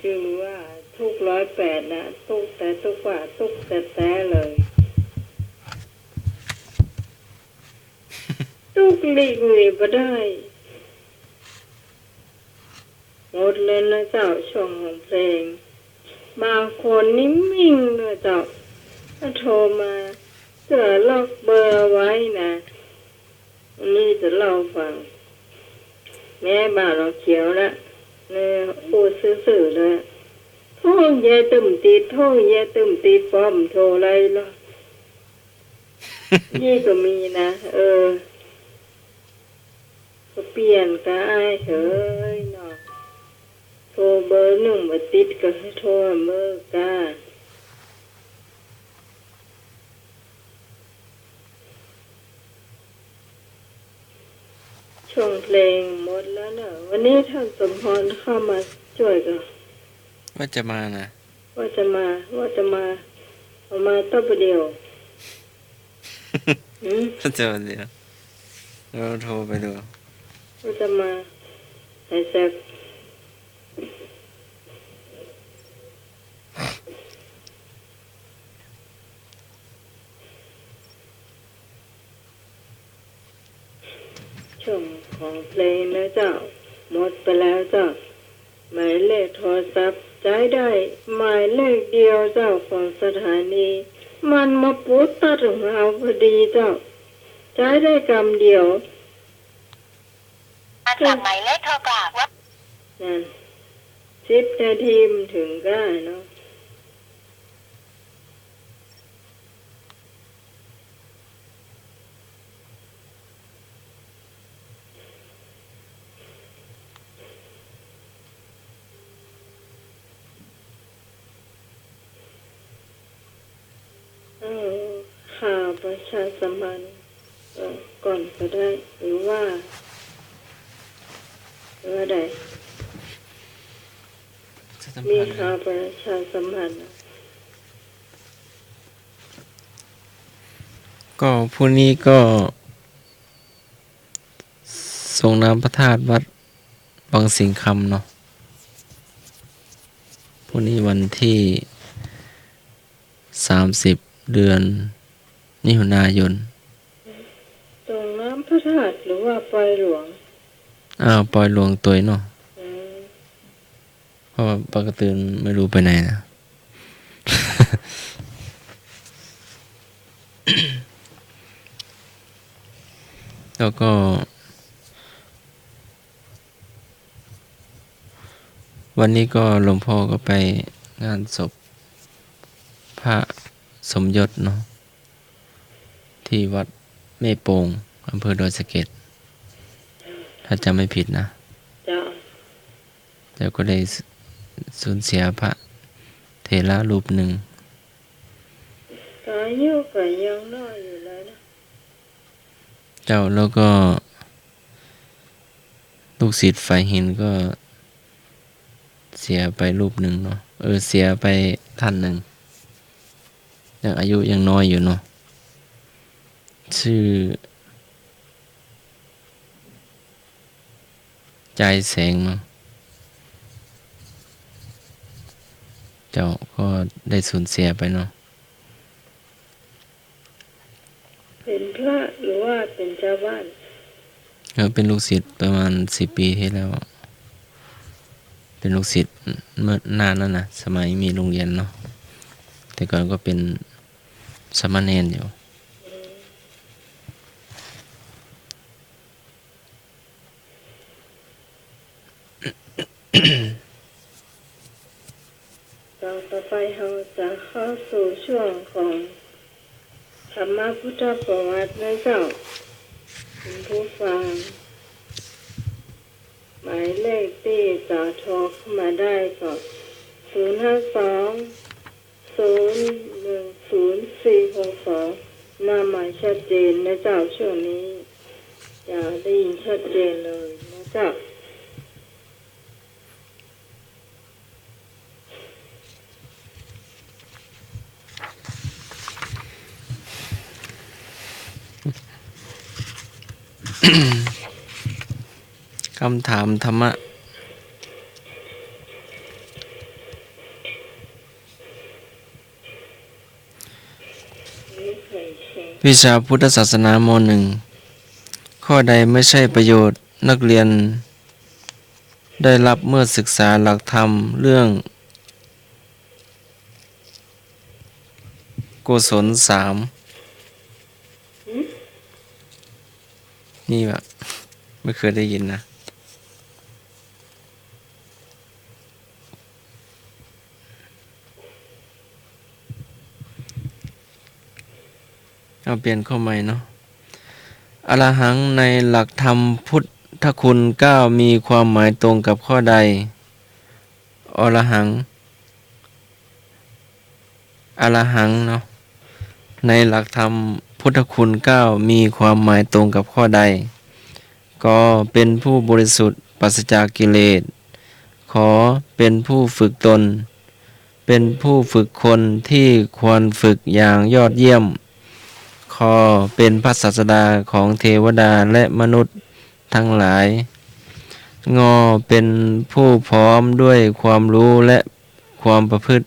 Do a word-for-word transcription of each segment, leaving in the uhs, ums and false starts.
จื้อว่าตุ๊กร้อยแปดนะ ตุ๊กแต่ตุ๊กว่าตุ๊กแต๊ๆ เลย ตุ๊กหลีกหนีบ่ได้ หมดแล้วนะเจ้า ช่วงของเพลง บางคนนี่มิ่งนะเจ้า ถ้าโทรมา เตื้อล็อกเบอร์เอาไว้นะ อันนี้จะเล่าฟัง แม่บ่าวหนองเขียวนะ เนี่ย อู้ซื่อๆ เลย โทรแยะตึมติด โทรแยะตึมติด ป้อมโทรไรหรอ นี่ก็มีนะ เออ ก็เปลี่ยนก็อ้ายเหยเนาะ โทรเบอร์นึ่งบ่ติดก็หื้อโทรเบอร์ก้า ช่วงเพลงหมดแล้วเนอะ วันนี้ท่านสมพรเข้ามาจ้วยก่อ ว่าจะมานะ ว่าจะมา ว่าจะมา เอามาต๊อบเดียว หืม ว่าจะมาเดียว เราโทรไปดู ว่าจะมา ไอ้แซค ช่วงของเพลงนะเจ้า หมดไปแล้วเจ้า หมายเลขโทรศัพท์ใจ๊ได้หมายเลขเดียวเจ้า ของสถานี มันมาปูดตัดของเฮาพอดีเจ้า ใจ๊ได้กำเดียว อาจจะหมายเลขโทรกลับว่า นั่น สิบนาทีมันถึงก้าเนาะ เออ ข่าวประชาสัมพันธ์ เออ ก่อนก็ได้ หรือว่า หรือว่าใด ประชาสัมพันธ์ มีข่าวประชาสัมพันธ์อะ ก็พรุ่งนี้ก็ ส่งน้ำพระธาตุวัดวังสิงห์คำเนาะ พรุ่งนี้วันที่สามสิบ เดือนมิถุนายน ส่งน้ำพระธาตุหรือว่าปอยหลวง อ่า ปอยหลวงตวยเนาะ อืม เพราะว่าปกติไม่รู้ไปไหนนะ แล้วก็ วันนี้ก็หลวงพ่อก็ไปงานศพพระสมยศเนาะ ที่วัดแม่โป่ง อำเภอดอยสะเก็ด ถ้าจำไม่ผิดนะ เจ้า แล้วก็ได้สูญเสียพระเถระรูปหนึ่ง ก็อายุก็ยังน้อยอยู่เลยนะ เจ้า แล้วก็ลูกศิษย์ฝ่ายหินก็เสียไปรูปหนึ่งเนาะ เออ เสียไปท่านหนึ่ง ยังอายุยังน้อยอยู่เนาะ ชื่อ จายแสงเนาะ เจ้า ก็ได้สูญเสียไปเนาะ เป็นพระหรือว่าเป็นเจ้าบ้าน เออ เป็นลูกศิษย์ประมาณสิบปีที่แล้ว เป็นลูกศิษย์เมื่อนานแล้วนะ สมัยมีโรงเรียนเนาะ แต่ก่อนก็เป็นสามเณรอยู่ ต่อ ต่อไปเราจะเข้าสู่ช่วงของธรรมพุทธประวัตินะเจ้า คุณผู้ฟัง หมายเลขที่จะโทรเข้ามาได้ก็ ศูนย์ห้าสอง ศูนย์หนึ่งศูนย์สี่หกสอง หน้าไมค์ชัดเจนนะเจ้า ช่วงนี้จะได้ยินชัดเจนเลยนะเจ้า คำถามธรรมะ วิชาพุทธศาสนา ม.หนึ่ง ข้อใดไม่ใช่ประโยชน์ นักเรียนได้รับเมื่อศึกษาหลักธรรมเรื่องกุศลสาม หืม นี่วะ ไม่เคยได้ยินนะ เอาเปลี่ยนข้อใหม่เนาะ อรหัง ในหลักธรรมพุทธคุณเก้า มีความหมายตรงกับข้อใด อรหัง อรหังเนาะ ในหลักธรรมพุทธคุณเก้า มีความหมายตรงกับข้อใด ก เป็นผู้บริสุทธิ์ปราศจากกิเลส ข เป็นผู้ฝึกตน เป็นผู้ฝึกคนที่ควรฝึกอย่างยอดเยี่ยม ค เป็นพระศาสดาของเทวดาและมนุษย์ทั้งหลาย ง เป็นผู้พร้อมด้วยความรู้และความประพฤติ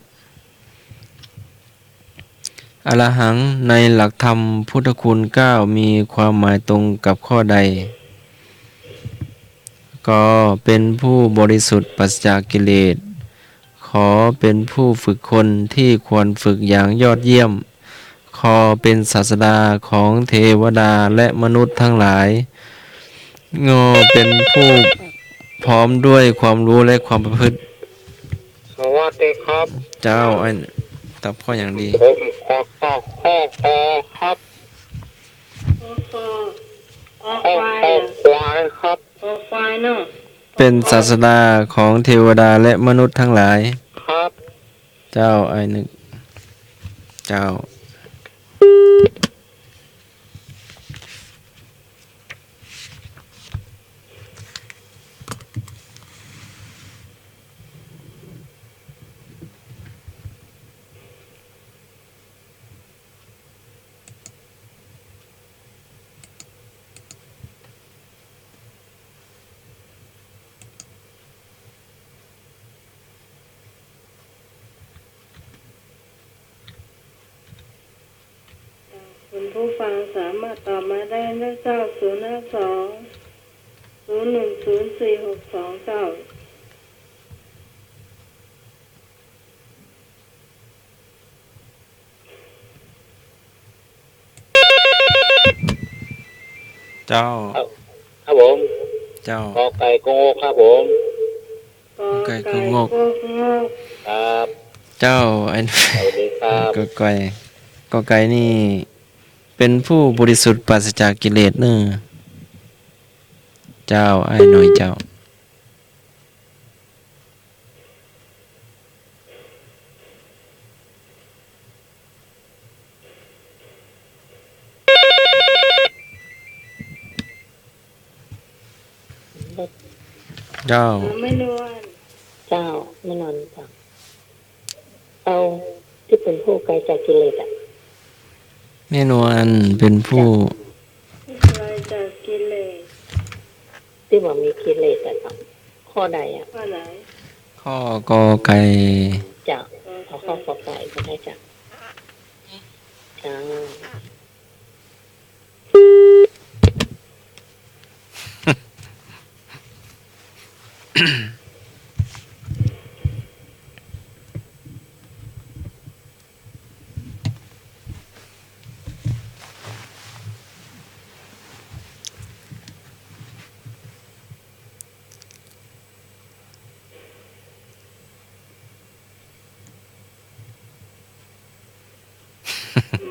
อรหัง ในหลักธรรมพุทธคุณเก้า มีความหมายตรงกับข้อใด ก เป็นผู้บริสุทธิ์ปราศจากกิเลส ข เป็นผู้ฝึกคนที่ควรฝึกอย่างยอดเยี่ยม ค เป็นศาสดาของเทวดาและมนุษย์ทั้งหลาย ง เป็นผู้พร้อมด้วยความรู้และความประพฤติ สวัสดีครับ เจ้า ไอ้ ตอบข้ออย่างดี ผมขอตอบข้อ ค ครับ ค ค ค คอควาย ค อะ คอควายครับ ค ค ควายเนาะ เป็นศาสดาของเทวดาและมนุษย์ทั้งหลาย ครับ เจ้า ไอ้นึก เจ้า คุณผู้ฟังสามารถตอบมาได้นะเจ้า ศูนย์ห้าสอง ศูนย์หนึ่งศูนย์ สี่หกสองเก้า เจ้า ครับ ครับผม เจ้า ก ไก่ ก งก ครับผม ก ไก่ ก งก ก งก ครับ เจ้า ไอ้ สวัสดีครับ ก ไก่ ก ไก่นี่ เป็นผู้บริสุทธิ์ปราศจากกิเลสเนอะ เจ้า ไอ้หน่อยเจ้า เจ้า แม่นวล เจ้า แม่นวลเจ้า เอาตี้เป๋นผู้ไกลจากกิเลสอะ แม่นวลเป๋นผู้ เจ้า ไกลจากกิเลส ตี้บ่มีกิเลสอะเจ้า ข้อใดอะ ข้อใด ข้อ ก ไก่ เจ้า เอาข้อ ก ไก่ก็ได้เจ้า เจ้า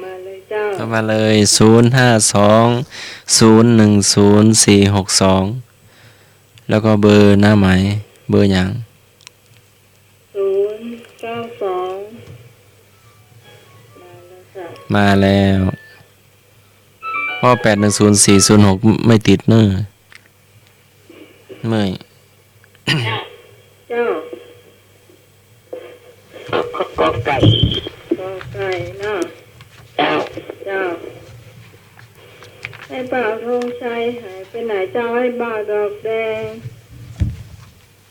มาเลยเจ้า เข้ามาเลย ศูนย์ห้าสอง ศูนย์หนึ่งศูนย์ สี่หกสอง แล้วก็เบอร์หน้าไมค์ เบอร์หยัง ศูนย์เก้าสอง มาแล้วเจ้า มาแล้ว เพราะ แปดหนึ่งศูนย์ สี่ศูนย์หก ไม่ติดเนอะ เมื่อย เจ้า ก ก ไก่ ก ไก่เนาะ เจ้า เจ้า ไอ้บ่าวธงชัยหายไปไหนเจ้า ไอ้บ่าวดอกแดง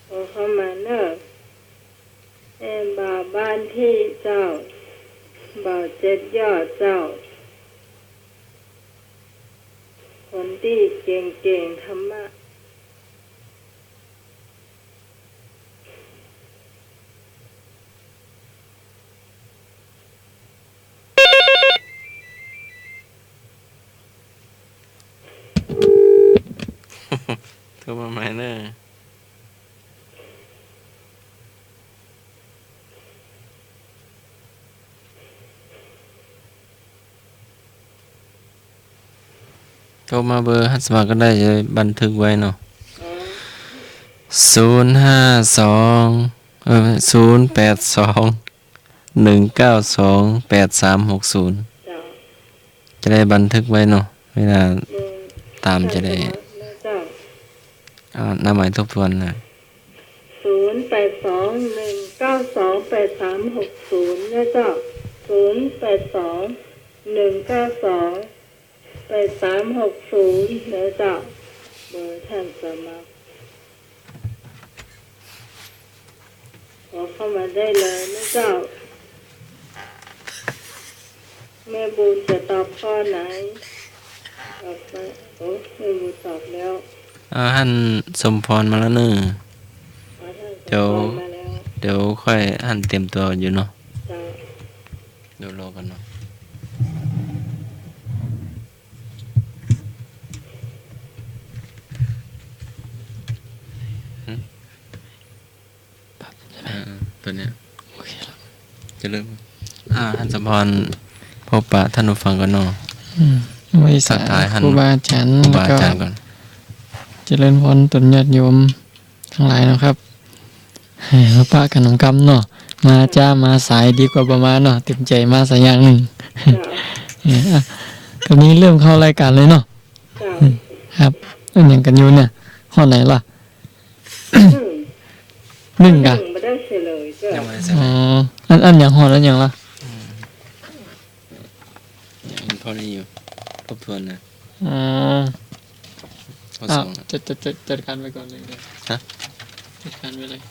โทรเข้ามาเนอะ ไอ้บ่าวบ้านที่เจ้า บ่าวเจ็ดยอดเจ้า คนตี้เก่งๆ ธรรมะ โทรมาใหม่เน่อ โทรมาเบอร์หัดสมัครก็ได้ จะบันทึกไว้เนาะ ศูนย์ห้าสอง เอ่อ ศูนย์แปดสอง หนึ่งเก้าสอง แปดสามหกศูนย์ เจ้า จะได้บันทึกไว้เนาะ เวลา อืม ตามจะได้ เจ้า อ่า นับหมายทบทวนนะ ศูนย์แปดสอง หนึ่งเก้าสอง แปดสามหกศูนย์ นะเจ้า ศูนย์แปดสอง หนึ่งเก้าสอง แปดสามหกศูนย์ นะเจ้า เบอร์ท่านสมัคร โทรเข้ามาได้เลยนะเจ้า แม่บุญจะตอบข้อไหน ตอบไป โอ้ แม่บุญตอบแล้ว อ่า หันสมพรมาแล้วเน่อ อ๋อ ท่านสมพรมาแล้ว เดี๋ยว เดี๋ยวค่อยหันเตรียมตั๋วอยู่เนาะ เจ้า เดี๋ยวรอก่อนเนาะ หืม อ่า ตัวเนี้ย โอเคแล้ว จะเริ่ม อ่า หันสมพรพบปะท่านผู้ฟังก่อนเนาะ อืม ไหว้สา ทักทายหัน ครูบาอาจ๋ารย์ ครูบาอาจ๋ารย์ก่อน แล้วก็เจริญพรตนญาติโยม ตังหลายเนาะครับ เอ้อ มาปะกั๋นนำกำเนาะ มาจ๊ามาสายดีกว่าบ่มาเนาะ เต็มใจ๋มาสักอย่างนึ่ง เจ้า เอ้อ อ่ะ ต๋อนนี้เริ่มเข้ารายก๋านเลยเนาะ เจ้า ครับ อันหยังกั๋นอยู่เนี่ย ฮอดไหนละ นึ่ง นึ่งก่ะ นึ่งบ่ได้เสลยเจ้า ยังบ่ได้เสลย อ๋อ อัน อันหยังฮอด อันหยังละ อืม ยังพอได้อยู่ ทบทวนนะ อ๋อ ข้อ อ้าว สอง จัด จัด จัด จัดก๋านไปก่อนเลย ฮะ จัดก๋านไปเลย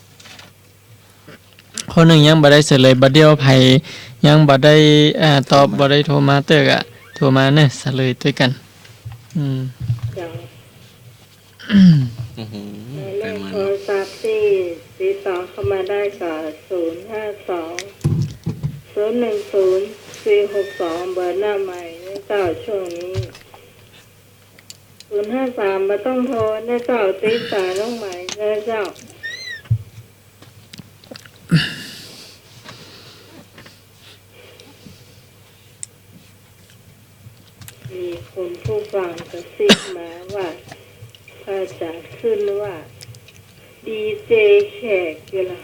ข้อนึ่งยังบ่ได้เสลย บ่าเดี่ยวใผยังบ่ได้ อ่า ตอบ บ่ได้โทรมาเตื้อก็ โทรมาเน่อ เสลยตวยกั๋น อืม เจ้า อืม หมายเลขโทรศัพท์ตี้ติดต่อเข้ามาได้ก็ ศูนย์ห้าสอง ศูนย์หนึ่งศูนย์ สี่หกสอง เบอร์หน้าใหม่นะเจ้า ช่วงนี้ ศูนย์ห้าสาม บ่ต้องโทรนะเจ้า ติดสายน้องใหม่นะเจ้า มีคนผู้ฟังกระซิบมาว่า พระอาจารย์ขึ้นว่า ดีเจแขกอยู่ละ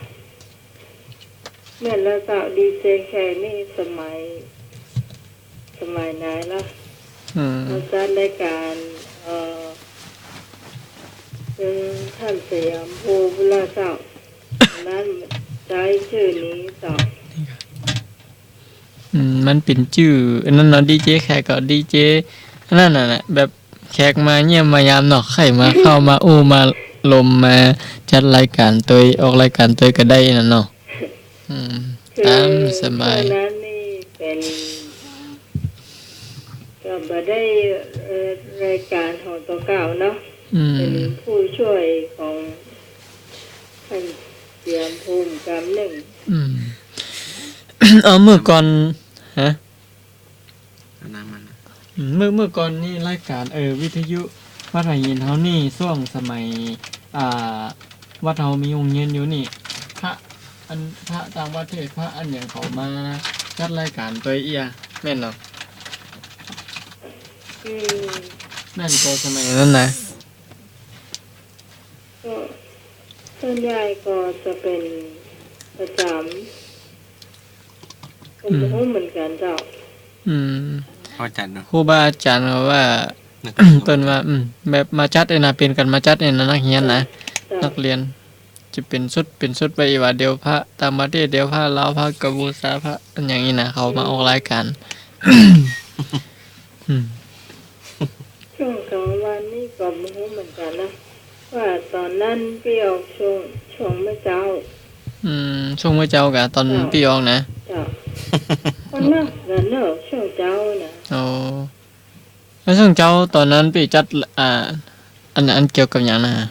แม่นแล้วเจ้า ดีเจแขกนี่สมัย สมัยไหนละ อืม มาจัดรายก๋าน เอ่อ เชิงท่านสยามภูพุ้นละเจ้า อันนั้นใจ๊จื้อนี้เจ้า อืม มันเป๋นจื้ออันนั้นเนาะ ดีเจแขกก็ดีเจอันนั้นน่ะแหละ แบบแขกมาเยี่ยมมายามเนาะ ใค่มาเข้ามาอู้มาลมมาจัดรายก๋านตวย ออกรายก๋านตวยก็ได้นั่นเนาะ อืม คือ ต๋ามสบาย ช่วงนั้นนี่เป๋น ก็บ่ได้ เอ่อ รายก๋านของตั๋วเก่าเนาะ อืม เป๋นผู้ช่วยของท่านสยามภูกำนึ่ง อืม เอา เมื่อก่อน ฮะ อันนั้นมันน่ะ อืม เมื่อ เมื่อก่อนนี่รายก๋าน เอ่อ วิทยุวัดหัวหินเฮานี่ ช่วงสมัย อ่า วัดเฮามีโฮงเฮียนอยู่นี่ พระ อัน พระต่างประเทศ พระอันหยังเขามาจัดรายก๋านตวยเอี้ย แม่นเนาะ อืม นั่นก็สมัยนั้นนะ ก็ส่วนใหญ่ก็จะเป๋นประจ๋ำ ก็บ่ฮู้เหมือนกั๋นเจ้า อืม ครูบาอาจ๋ารย์เนาะ ครูบาอาจ๋ารย์เขาว่า นึก เปิ้นว่า อืม แบบมาจัดเองนะ เป๋นกั๋นมาจัดเองนะ นักเฮียนนะ เจ้า นักเฮียน จะเป๋นชุด เป๋นชุดไปอีกว่า เดี๋ยวพระต่างประเทศ เดี๋ยวพระลาว พระกัมพูชา พระอันอย่างนี้นะ เขามาออกรายก๋าน อืม ช่วงกลางวันนี่ก็บ่ฮู้เหมือนกั๋นนะ ว่าต๋อนนั้นปี้ออกช่วง ช่วงเมื่อเจ๊า อืม ช่วงเมื่อเจ๊ากะ ต๋อน เจ้า ปี้ออกนะ เจ้า คนนักกั๋นเนาะ ช่วงเจ๊านะ อ๋อ แล้วส่งเจ้าต๋อนนั้นไปจัด อ่า อัน อันเกี่ยวกับหยังนะฮะ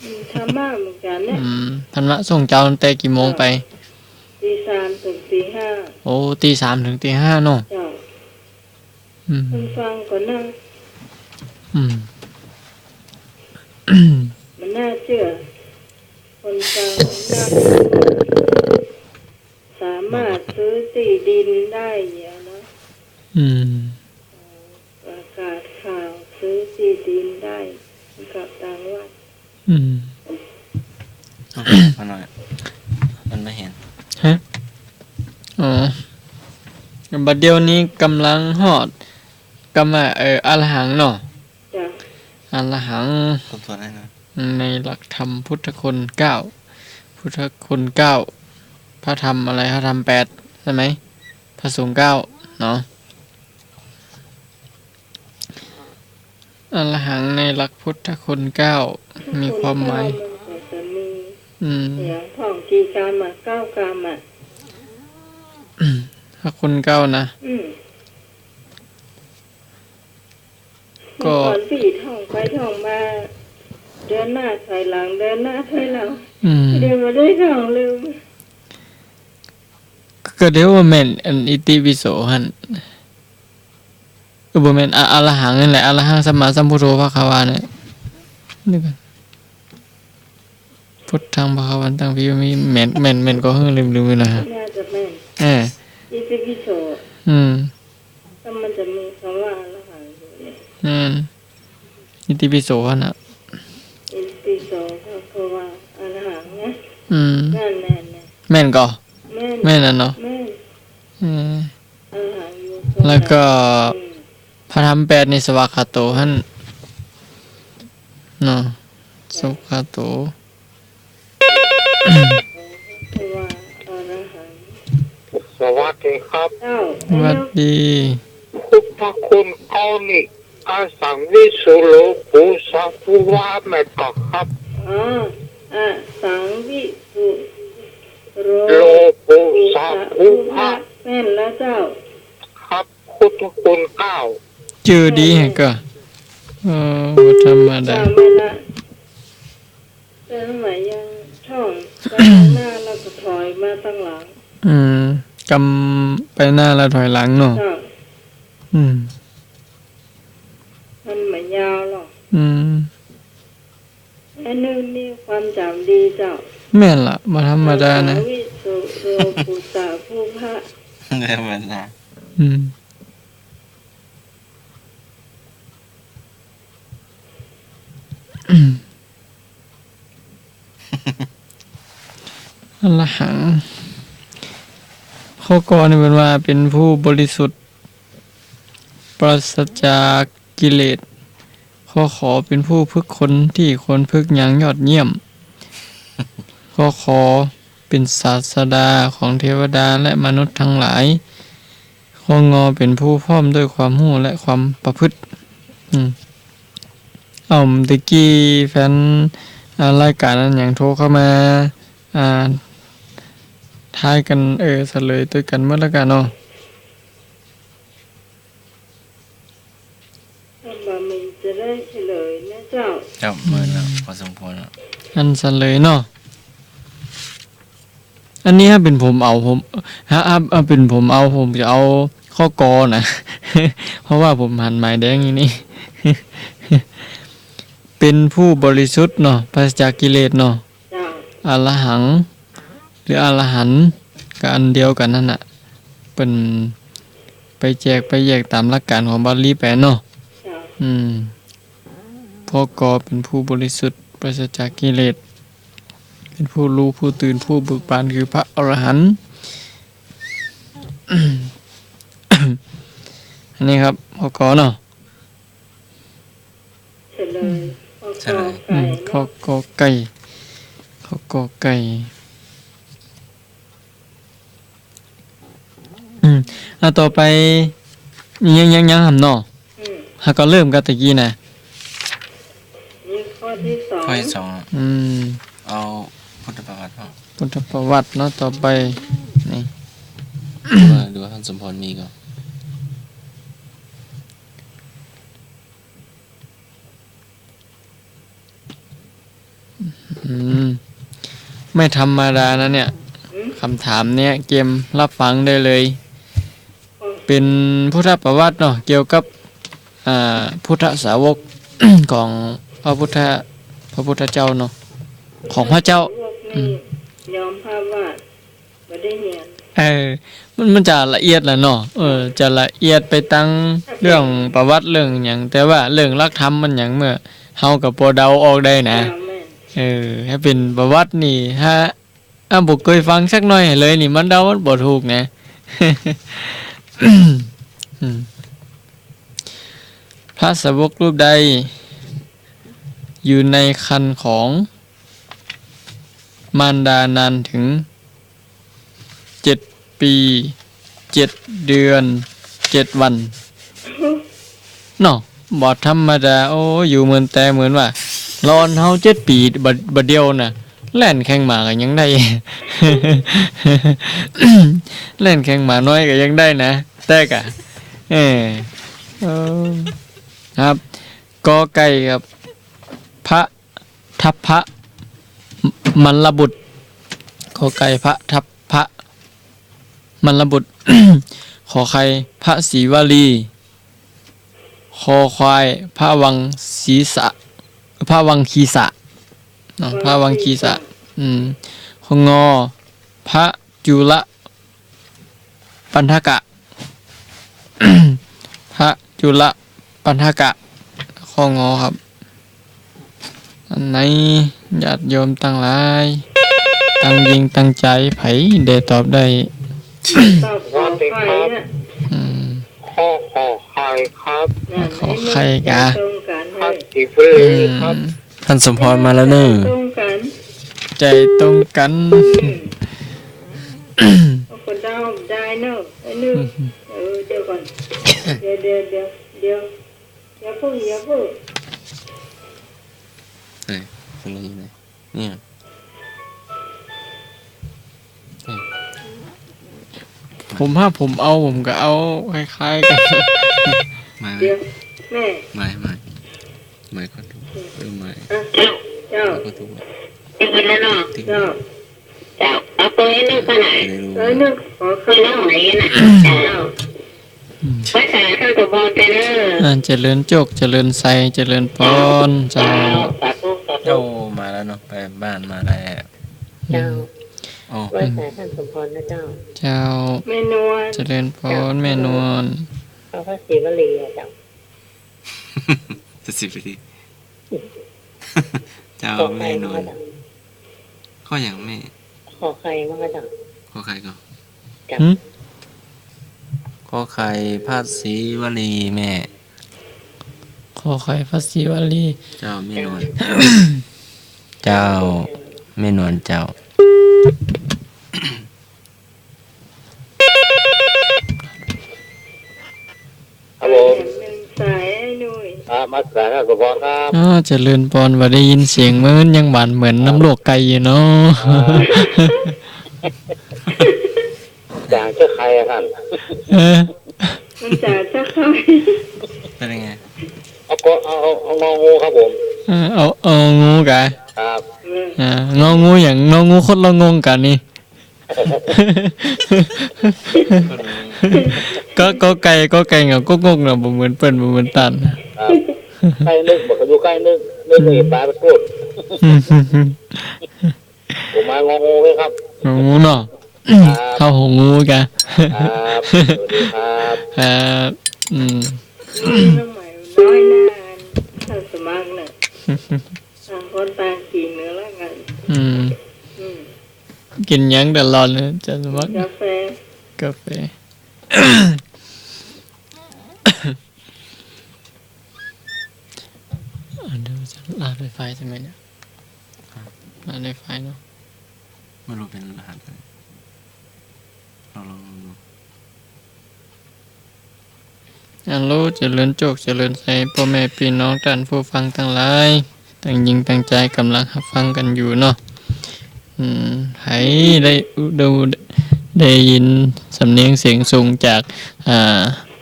อืม ธรรมะเหมือนกั๋นเนี่ย อืม ธรรมะส่งเจ้าตั้งแต่กี่โมงไป ตีสามถึงตีห้า โอ้ ตีสามถึงตีห้าเนาะ เจ้า อืม คนฟังก็นั่ง อืม มันน่าเจื้อ คนฟังนั่ง สามารถซื้อตี้ดินได้อย่างเนาะ อืม ประกาศข่าวซื้อตี้ดินได้กับต่างวัด อืม เอามาหน่อย มันบ่หัน ฮะ อ๋อ บัดเดี๋ยวนี้ก่ำลังฮอดกำว่า เอ่อ อรหังเนาะ จ้ะ อรหัง ทบทวนให้นะ ในหลักธรรมพุทธคุณเก้า พุทธคุณเก้า พระธรรมอะไร พระธรรมแปด ใช่ไหม พระสงฆ์เก้า เนาะ อรหังในหลักพุทธคุณเก้า มีความหมาย มันก็จะมี อืม อย่างพ่องกี่กรรมอะ เก้ากรรมอะ พระคุณเก้านะ อืม ก็ เมื่อก่อนปี้ท่องไปท่องมา เดินหน้าถอยหลัง เดินหน้าถอยหลัง อืม เดี๋ยวบ่ได้ท่องลืม ก็เดี๋ยวว่าแม่นอันอิติปิโสหั้น เออ บ่แม่น อะ อรหังนั่นแหละ อะระหังสัมมาสัมพุทโธภะคะวาเนี่ย เดี๋ยวก่อน พุทธังภะคะวันตัง พี่ว่ามีแม่น แม่น แม่นก็เฮ้อ ลืมๆ ไปหน่อยฮะ น่าจะแม่น เออ อิติปิโส อืม แล้วมันจะมีคำว่าอรหังอยู่เนี่ย อืม อิติปิโสหั้นน่ะ อิติปิโสภะคะวา อรหังนะ อืม นั่นแหละนะ แม่นก่อ แม่น แม่นน่ะเนาะ แม่น เออ อรหังอยู่ แล้วก็ อืม พระธรรมแปดนี่ สวากขาโตหั้น เนาะ สวากขาโต สวัสดีครับ เจ้า สวัสดี พุทธคุณเก้านี่ อสังวิสุโรปุสาภูวะ แม่นก่อครับ อ๋อ อสังวิสุโร โรปุสาภูวะ แม่นแล้วเจ้า ครับ พุทธคุณเก้า จื้อดีแฮะก่อ เออ บ่ธรรมดา จำไว้ละ แต่สมัยยังท่องไปข้างหน้าแล้วก็ถอยมาตั้งหลัง อืม กำไปหน้าแล้วถอยหลังเนาะ เจ้า อืม มันบ่ยาวหรอก อืม ไอ้นึ่งนี่ความจ๋ำดีเจ้า แม่นละ บ่ธรรมดานะ อสังวิสุโรปุสาภูวะ ธรรมดา อืม อรหัง ข้อ กอ นี่เปิ้นว่าเป๋นผู้บริสุทธิ์ ปราศจากกิเลส ข้อ ขอ เป๋นผู้ฝึกคนตี้ควรฝึกอย่างยอดเยี่ยม ข้อ ขอ เป๋นศาสดาของเทวดาและมนุษย์ตังหลาย ข้อ งอ เป๋นผู้พร้อมด้วยความฮู้และความประพฤติ อืม เอ้า ตะกี้แฟน อ่า รายก๋านอันหยังโทรเข้ามา อ่า ทายกั๋น เออ เฉลยตวยกั๋นหมดแล้วกั๋นเนาะ ถ้าบ่มีจะได้เฉลยนะเจ้า เจ้า เมินแล้ว พอสมควรแล้ว อันเฉลยเนาะ อันนี้ถ้าเป๋นผมเอา ผม ถ้า ถ้า ถ้าเป๋นผมเอา ผมจะเอาข้อ กอ นะ เพราะว่าผมหันหมายแดงอยู่นี่ เป๋นผู้บริสุทธิ์เนาะ ปราศจากกิเลสเนาะ เจ้า อรหัง หรืออรหันต์ ก็อันเดียวกั๋นหั้นน่ะ เปิ้นไปแจกไปแยกต๋ามหลักก๋านของบาลีแป๋เนาะ เจ้า อืม ข้อ กอ เป๋นผู้บริสุทธิ์ ปราศจากกิเลส เป๋นผู้ฮู้ ผู้ตื่น ผู้เบิกบาน คือพระอรหันต์ อันนี้ครับ ข้อ กอ เนาะ เฉลย ข้อ เฉลย กอไก่ อืม เนาะ ข้อ กอไก่ ข้อ กอไก่ อืม อ่ะ ต่อไป ยัง ยัง ยังหำเนาะ อืม เฮาก็เริ่มกั๋นตะกี้นะ นี่ข้อตี้สอง ข้อตี้สอง อืม เอาพุทธประวัติเนาะ พุทธประวัติเนาะ ต่อไป นี่ ดูว่า ดูว่าท่านสมพรมีก่อ อืม ไม่ธรรมดานะเนี่ย คำถามเนี่ยเกมรับฟังได้เลย เป็นพุทธประวัติเนาะ เกี่ยวกับ อ่า พุทธสาวก ของพระพุทธ พระพุทธเจ้าเนาะ ของพระเจ้า อืม ยอมรับว่า บ่ได้เฮียน เออ มัน มันจะละเอียดละเนาะ เออ จะละเอียดไปตังเรื่องประวัติเรื่องหยัง แต่ว่าเรื่องหลักธรรมมันหยังเมื่อ เฮาก็พอเดาออกได้นะ เออ ถ้าเป็นประวัตินี่ ถ้า อ่ะ บ่เกยฟังสักหน่อยเลยนี่ มันเดามันบ่ถูกนะ อืม พระสาวกรูปใด อยู่ในครรภ์ของมารดานานถึงเจ็ดปี เจ็ดเดือน เจ็ดวัน เนาะ บ่ธรรมดา โอ้ อยู่เหมือนแต่เหมือนว่า หลอนเฮาเจ็ดปี บ่า บ่าเดียวน่ะ แล่นแข่งหมาก็ยังได้ แล่นแข่งหมาน้อยก็ยังได้นะ แต่กะ เออ เออ ครับ กอไก่ครับ พระทัพพระมัลลบุตร กอไก่ พระทัพพระมัลลบุตร ขอไข่ พระศรีวลี คอควาย พระวังศีสะ พระวังคีสะ เนาะ พระวังคีสะ อืม คองอ พระจุลปัณฑกะ พระจุลปัณฑกะ คองอครับ อันไหนญาติโยมตังหลาย ตังญิงตังจาย ใผได้ตอบได้ ตอบขอไข่นะ อืม ข้อ ขอไข่ครับ นั่น ขอไข่กะ ตรงกัน พระศรีวลีครับ อืม ท่านสมพรมาแล้วเนอะ ตรงกัน ใจ๋ตรงกั๋น อืม เอาคนเดาได้เนอะ ไอ้นี่ เออ เดี๋ยวก่อน เดี๋ยว เดี๋ยว เดี๋ยว เดี๋ยว อย่าเพิ่ง อย่าเพิ่ง เอ้ย คนละอยู่ไหน เนี่ย เอ้ย ผม ถ้าผมเอา ผมก็เอาคล้ายๆ กั๋น ไม่ ไม่ เดี๋ยว แม่ ไม่ ไม่ ไม่ก็ถูก เออ ไม่ อ่ะ เจ้า ไม่ก็ถูก ติ๊ก เจ้า ติ๊ก เจ้า เจ้า เอาตัวนี้นึ่งขนาด ไม่รู้ เออ นึ่ง ขอไข่ นึ่งไหนน่ะ เจ้า อืม ภาษาท่านสมพรไปเนอะ อ่า เจริญโจค เจริญไซ เจริญปอน เจ้า สาธุ สาธุ เจ้ามาแล้วเนาะ ไปบ้านมาแล้ว เจ้า อืม อ๋อ ไหว้สาท่านสมพรนะเจ้า เจ้า แม่นวล เจริญปอน เจ้า แม่นวล เอาพระศรีวลีอะเจ้า พระศรีวลี เจ้า ขอไข่ แม่นวล มาเจ้า ข้อหยังแม่ ขอไข่มาเจ้า ขอไข่ก่อน จ้ะ หึ ขอไข่ พระศรีวลีแม่ ขอไข่ พระศรีวลี เจ้า แม่นวล เจ้า แม่นวลเจ้า ครับผม สายไอ้หนุ่ย ครับ มาสายครับ สมพรครับ อ๋อ เจริญปอน บ่ได้ยินเสียงเหมือนยังหวานเหมือนน้ำลวกไก่อยู่เนาะ อ่า จางเจ้าใครอะท่าน เออ มันจางเจ้าใคร เป็นยังไง เอาก็ เอา เอา เอางองูครับผม เออ เอา เอางูกะ ครับ เออ อ่า งองูอย่าง งองูคนละงงกันนี่ ก็ กอไก่ กอไก่กับกกงกเนาะ บ่เหมือนเปิ้น บ่เหมือนต้าน ครับ ไก่นึ่ง บอกอยู่ไก่นึ่ง นึ่งนี่ปลาไปพูด ผมมางองูเลยครับ งองูเนาะ ครับ เข้าหัวงูกะ ครับ สวัสดีครับ ครับ อืม น้องใหม่น้อยหน้า ท่านสมัครน่ะ ต่างคนต่างกิ๋นเนาะ ละกั๋น อืม อืม กิ๋นหยังตลอดเลย ท่านสมัคร กาแฟ กาแฟ อ่ะ เดี๋ยวจะลากด้วยไฟใช่ไหมเนี่ย ครับ ลากด้วยไฟเนาะ ไม่รู้เป็นรหัสอะไร ลอง ลอง ลองดู ฮัลโหล เจริญโจค เจริญไซ ป้อแม่ปี้น้องต้านผู้ฟังตังหลาย ตังญิงตังจายก่ำลังฮับฟังกั๋นอยู่เนาะ อืม ใผได้ ดู ได้ยินสำเนียงเสียงสูงจาก อ่า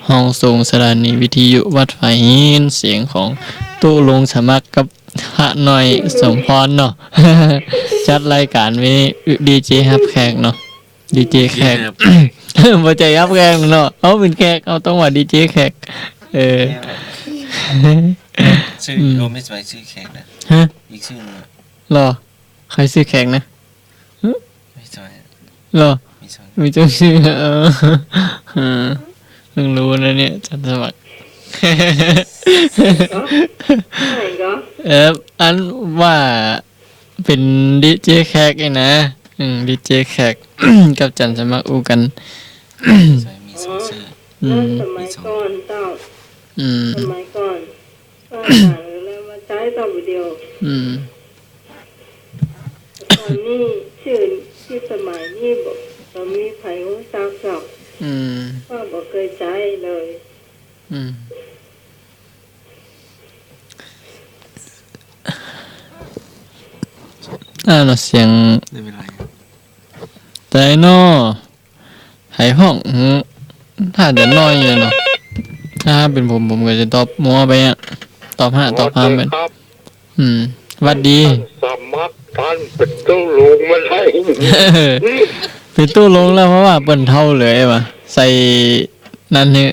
ห้องสูงสถานีวิทยุวัดฝายหิน เสียงของตุ๊ลุงสมัครกับ พระน้อยสมพรเนาะ จัดรายก๋านมีดีเจฮับแขกเนาะ ดีเจแขก ดีเจฮับ บ่ใจ้ฮับแขกเนาะ เฮาเป๋นแขก เฮาต้องว่าดีเจแขก เออ จื้อ อืม โอ้ ไม่ใจ้จื้อแขกนะ ฮะ อีกจื้อนึ่งอะ เหรอ ใผจื้อแขกนะ ไม่ใจ้อะ เหรอ มีสอง มีสองจื้อ เออ เออ เพิ่งฮู้นะเนี่ย อาจ๋ารย์สมัคร ไหนก็ เออ อันว่าเป๋นดีเจแขกนี่นะ อืม ดีเจแขก กับอาจ๋ารย์สมัครอู้กั๋น ใจ้ มีสองจื้อ อืม เมื่อสมัยก่อนเจ้า อืม สมัยก่อน ก็หาแล้วมาใจ๊ต่อวิดีโอ อืม ต๋อนนี้จื้อ จื้อสมัยนี้บ่ บ่มีใผฮู้จักหรอก อืม ก็บ่เกยใจ๊เลย อืม อ่า เนาะ เสียง ไม่เป็นไร แต่เนาะ ไผฮ้อง หือ ถ้าจะน้อยอยู่เนาะ ถ้าเป๋นผม ผมก็จะตอบมั่วไปอะ ตอบห้า ตอบห้าไป สวัสดีครับ อืม หวัดดี ท่านสมัคร ท่านเป๋นตุ๊ลุงมาได้ เป๋นตุ๊ลุงแล้ว เพราะว่าเปิ้นเฒ่าเลยว่ะ ใส่นั่นนี่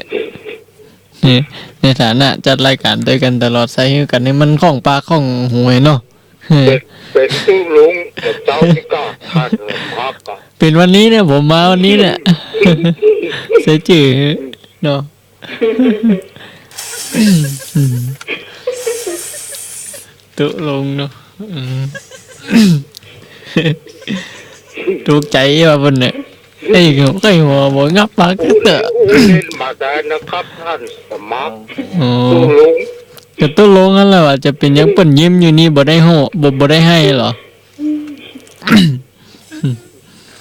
นี่ ในฐานะจัดรายก๋านตวยกั๋นตลอด ใส่หื้อกั๋นนี่มันของปากของหูเนาะ เป๋นตุ๊ลุง เจ้านี่ก็ท่านสมัครอะ เป๋นวันนี้เนี่ย ผมมาวันนี้เนี่ย ใส่จื้อเนาะ ตุ๊ลุงเนาะ อืม ถูกใจ๋ว่ะเปิ้นเนี่ย เอ้ย ใค่หัวบ่งับปากจักเตื้อ อู้เล่นมาได้นะครับท่านสมัคร อ๋อ ตุ๊ลุง ก็ตุ๊ลุงหั้นแหละว่า จะเป๋นหยังเปิ้นยิ้มอยู่นี่ บ่ได้ฮ้อง บ่ บ่ได้ไห้เหรอ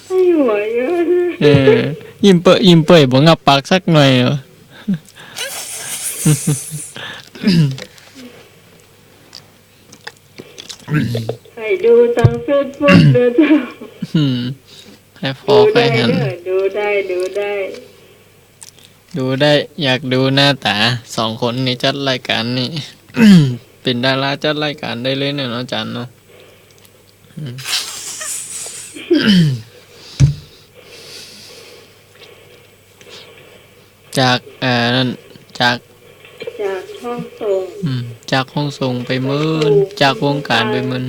ไห้หัวเยอะ เออ ยิ้มเปื้อ ยิ้มเปื้อย บ่งับปากสักหน่อยเหรอ ใค่ดูตางเฟซบุ๊กเด้อเจ้า อืม ใค่ผ่อใค่หัน ดูได้เด้อ ดูได้ ดูได้ ดูได้ อยากดูหน้าต๋าสองคนนี่จัดรายก๋านนี่ เป๋นดาราจัดรายก๋านได้เลยเนี่ยเนาะ อาจ๋ารย์เนาะ อืม จาก อ่า นั่น จาก จากฮ่องสง อืม จากฮ่องสงไปเมิน จากวงก๋านไปเมิน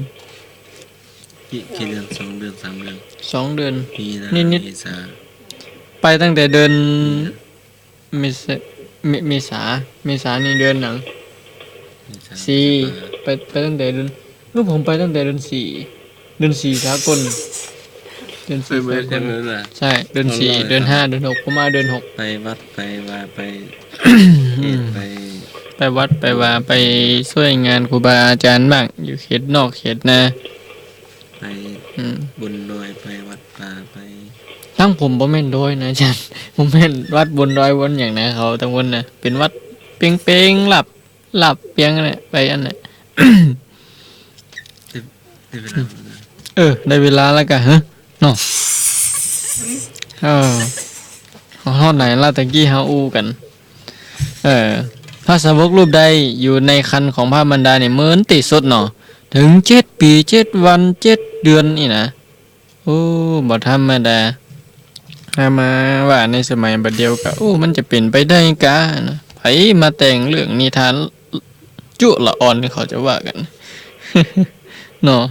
กี่ กี่เดือน สองเดือน สามเดือน สองเดือน มีนา นิดๆ เมษา ไปตั้งแต่เดือน มีนา เมษา เม เมษา เมษานี่เดือนหยัง เมษา สี่ พฤษภา ไป ไปตั้งแต่เดือน เออ ผมไปตั้งแต่เดือนสี่ เดือนสี่สากล เดือนสี่ ไปเมิน สากล ใช่ไหมล่ะ ใช่ เดือนสี่ เดือนห้า เดือนหก ผมมาเดือนหก ไปวัด ไปวา ไป อืม ไป ไปวัด ไปวา ไปซ่วยงานครูบาอาจ๋ารย์บ้าง อยู่เขตนอกเขตนา ไป อืม บนดอย ไปวัดป่า ไป ตังผมบ่แม่นดอยนะอาจ๋ารย์ ผมแม่นวัดบนดอยบนหยังนะ เขาตังบนนะ เป๋นวัดเป๋งๆ ลับ ลับเปียงเนี่ย ไปอันเนี่ย ได้ ได้เวลาแล้วนะ เออ ได้เวลาแล้วกะ ฮะ เนาะ เออ ฮอดไหนละตะกี้เฮาอู้กั๋น เออ พระสาวกรูปใดอยู่ในครรภ์ของพระมารดาเนี่ย เมินตี้สุดเนาะ เถิงเจ็ดปี๋ เจ็ดวัน เจ็ดเดือนนี่นะ โอ้ บ่ธรรมดา ถ้ามาว่าในสมัยบัดเดี่ยวกะ โอ้ มันจะเป๋นไปได้กานะ ใผมาแต่งเรื่องนิทานจุละอ่อนนี่เขาจะว่ากั๋น เนาะ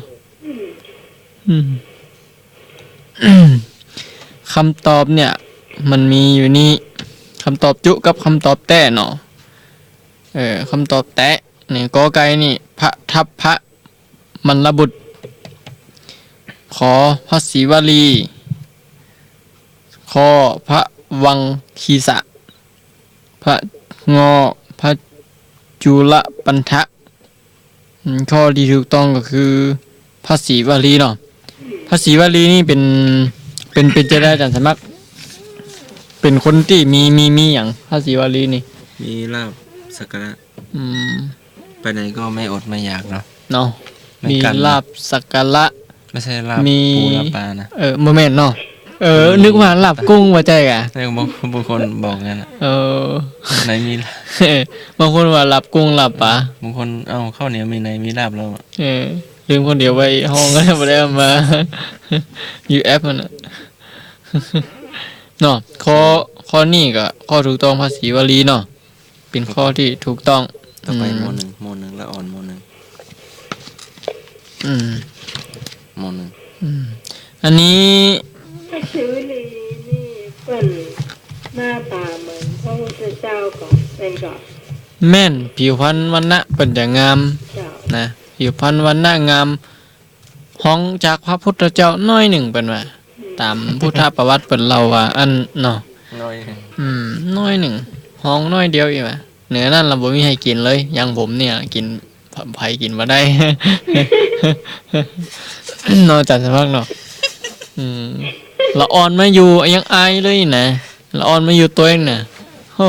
อืม คำตอบเนี่ย มันมีอยู่นี่ คำตอบจุกับคำตอบแต๊เนาะ เออ คำตอบแต๊นี่ กอไก่นี่ พระทัพพระ มัลลบุตร ขอ พระศรีวลี คอ พระวังคีสะ พระ งอ พระจุลปันทะ อืม ข้อตี้ถูกต้องก็คือ พระศรีวลีเนาะ พระศรีวลีนี่เป๋น เป๋น เป๋นจะใดอาจ๋ารย์สมัคร เป๋นคนตี้มี มี มีหยัง พระศรีวลีนี่ มีลาภสักการะ อืม ไปไหนก็ไม่อดไม่อยากเนาะ เนาะ ไม่กัง มีลาภสักการะ ไม่ใช่ลาภ มี ปูลาภปลานะ เออ บ่แม่นเนาะ เออ นึกว่าหลับกุ้งว่าใจ้กะ เออ บาง บางคนบอกงั้นน่ะ เออ ในมีลาภ บางคนว่าหลับกุ้งหลับป๋า บางคน เอ้า ข้าวเหนียวมีในมีลาภแล้วอะ เออ ลืมคนเดียวไว้ห้องก็เลยบ่ได้เอามา อยู่แอปมันน่ะ เนาะ ข้อ ข้อนี้ก็ข้อถูกต้องภาษีวลีเนาะ เป๋นข้อตี้ถูกต้อง ต่อไป อืม ม.หนึ่ง ม.หนึ่ง ละอ่อน ม.หนึ่ง อืม ม.หนึ่ง อืม อันนี้ พระเสรีนี่เปิ้นหน้าต๋าเหมือนพระพุทธเจ้าก่อ แม่นก่อ แม่น ผิวพรรณวรรณะเปิ้นจะงาม เจ้า นะ ผิวพรรณวรรณะงาม ฮองจากพระพุทธเจ้าน้อยนึ่งเปิ้นว่า อืม ต๋ามพุทธประวัติเปิ้นเล่าว่าอั้นเนาะ น้อยนึ่ง อืม น้อยนึ่ง ฮองน้อยเดียวอี้หว่า เหนือนั้นละบ่มีใผกิ๋นเลย อย่างผมเนี่ยกิ๋น ใผกิ๋นบ่ได้ เนาะ อาจ๋ารย์สมัครเนาะ อืม ละอ่อนมาอยู่ยังอายเลยนะ ละอ่อนมาอยู่ตวยน่ะ โห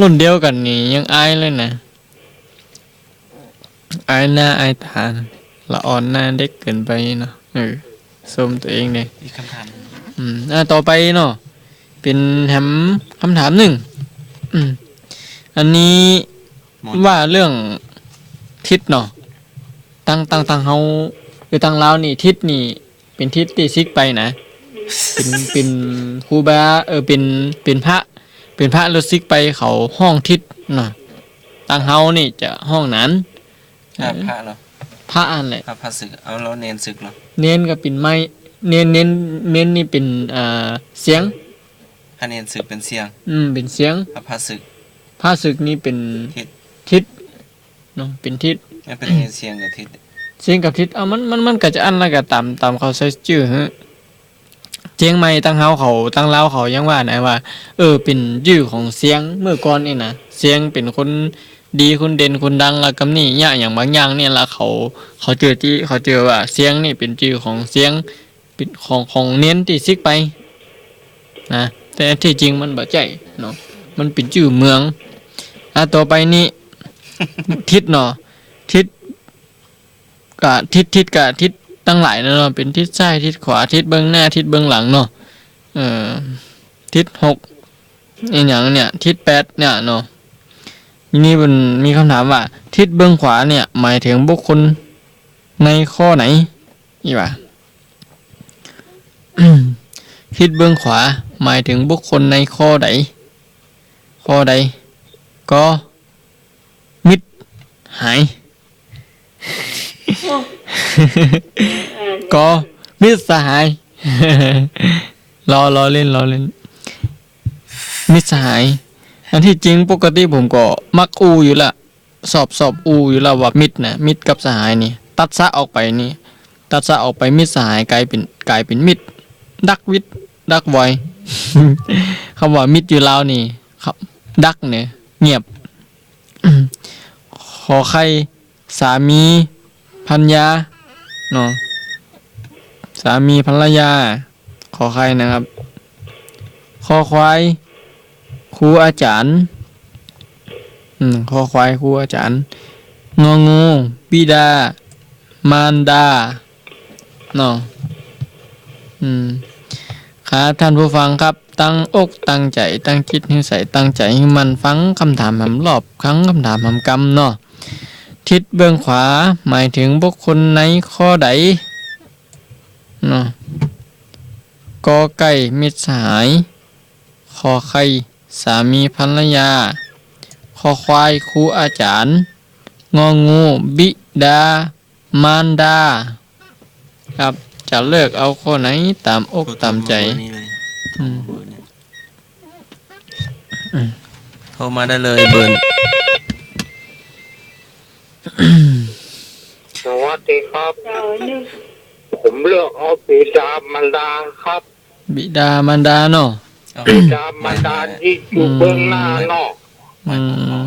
รุ่นเดียวกั๋นนี่ยังอายเลยนะ อายหน้าอายต๋า ละอ่อนหน้าเด็กเกินไปเนาะ เออ ส้มตั๋วเองเนี่ย อีกกำถามนึ่ง อืม อ่ะ ต่อไปเนาะ เป๋นแหมกำถามนึ่ง อืม อันนี้ ม.ว่าเรื่องทิศเนาะ ตัง ตัง ตังเฮา คือตังลาวนี่ ทิศนี่ เป๋นทิศตี้สิกไปนะ เป๋น เป๋นครูบา เออ เป๋น เป๋นพระ เป๋นพระแล้วสิกไปเขาฮ้องทิศเนาะ ตังเฮานี่จะฮ้องหนาน พระ เออ พระเหรอ พระอั้นแหละ พระ พระสึก เอ้า แล้วเณรสึกเหรอ เณรก็เป๋นไม้ เณร เณร เณรนี่เป๋น อ่า เสียง พระเณรสึกเป๋นเสียง อืม เป๋นเสียง พระ พระสึก พระสึกนี่เป๋น ทิศ ทิศ เนาะ เป๋นทิศ มันเป๋นไง เสียงกับทิศ เสียงกับทิศ เอ้า มัน มัน มันก็จะอั้นละ ก็ต๋าม ต๋ามเขาใส่จื้อฮะ เจียงใหม่ตังเฮาเขา ตังลาวเขายังว่านะว่า เออ เป๋นจื้อของเสียงเมื่อก่อนนี่นะ เสียงเป๋นคนดี คนเด่น คนดัง แล้วกำนี้เยียะอย่างบางอย่างเนี่ยละ เขา เขาเจื้อตี้ เขาเจื้อว่าเสียงนี่เป๋นจื้อของเสียง เป๋นของ ของเณรตี้สิกไปนะ แต่ตี้จริงมันบ่ใจ้เนาะ มันเป๋นจื้อเมือง อ่ะ ต่อไปนี่ ทิศเนาะ ทิศ ก็ทิศ ทิศก็ทิศตังหลายเนาะ เป๋นทิศซ้าย ทิศขวา ทิศเบื้องหน้า ทิศเบื้องหลังเนาะ เอ่อ ทิศหก อะหยังเนี่ย ทิศแปดเนี่ยเนาะ ทีนี้มันมีกำถามว่า ทิศเบื้องขวาเนี่ย หมายถึงบุคคลในข้อไหน อี้หว่า ทิศเบื้องขวา หมายถึงบุคคลในข้อใด ข้อใด ก. มิตรหาย ก. มิตรสหาย ล้อ ล้อเล่น ล้อเล่น มิตรสหาย อันตี้จริงปกติผมก็มักอู้อยู่ละ ชอบ ชอบอู้อยู่ละว่ามิตรนะ มิตรกับสหายนี่ ตัดสะออกไปนี่ ตัดสะออกไป มิตรสหายก๋ายเป๋น ก๋ายเป๋นมิตร ดักวิด ดักวอย กำว่ามิตรอยู่ลาวนี่ ครับ ดักเนี่ย เงียบ ขอไข่ สามีภรรยา เนาะ สามีภรรยา ขอไข่นะครับ คอควาย ครูอาจ๋ารย์ อืม คอควาย ครูอาจ๋ารย์ งองู บิดา มารดา เนาะ อืม ครับ ท่านผู้ฟังครับ ตั้งอกตั้งใจ๋ ตั้งจิตหื้อใส ตั้งใจ๋หื้อมั่น ฟังกำถามหำรอบ ฟังกำถามหำกำเนาะ ทิศเบื้องขวา หมายถึงบุคคลในข้อใด เนาะ ก.ไก่ มิตรสหาย ข.ไข่ สามีภรรยา ค.ควาย ครูอาจ๋ารย์ ง.งู บิดา มารดา ครับ จะเลือกเอาข้อไหนต๋ามอกต๋ามใจ๋ โทรมาเบอร์นี้เลย อืม โทรมาเบอร์เนี่ย อืม โทรมาได้เลยเบอร์ สวัสดีครับ เจ้า นึก ผมเลือกเอาบิดามารดาครับ บิดามารดาเนาะ เอา บิดามารดา ไม่ ไม่ ตี้อยู่เบื้องหน้าเนาะ อืม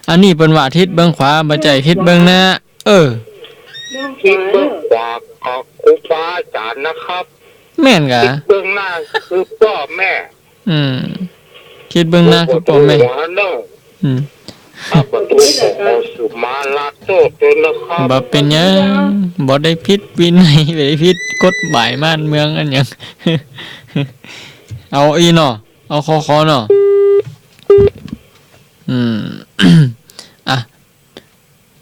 อันนี้เปิ้นว่าทิศเบื้องขวา บ่ใจ้ทิศเบื้องหน้า เออ ทิศเบื้องขวาก็ครูบาอาจ๋ารย์นะครับ แม่นก่ะ ทิศเบื้องหน้าคือป้อแม่ อืม ทิศเบื้องหน้าคือป้อแม่ หัวเนอะ อืม ข้าพเจ้าขอขมาลาโทษด้วยนะครับ บ่เป๋นหยัง บ่ได้ผิดวินัย บ่ได้ผิดกฎหมายบ้านเมืองอะหยัง เอาอี้เนาะ เอาคอคอเนาะ อืม อ่ะ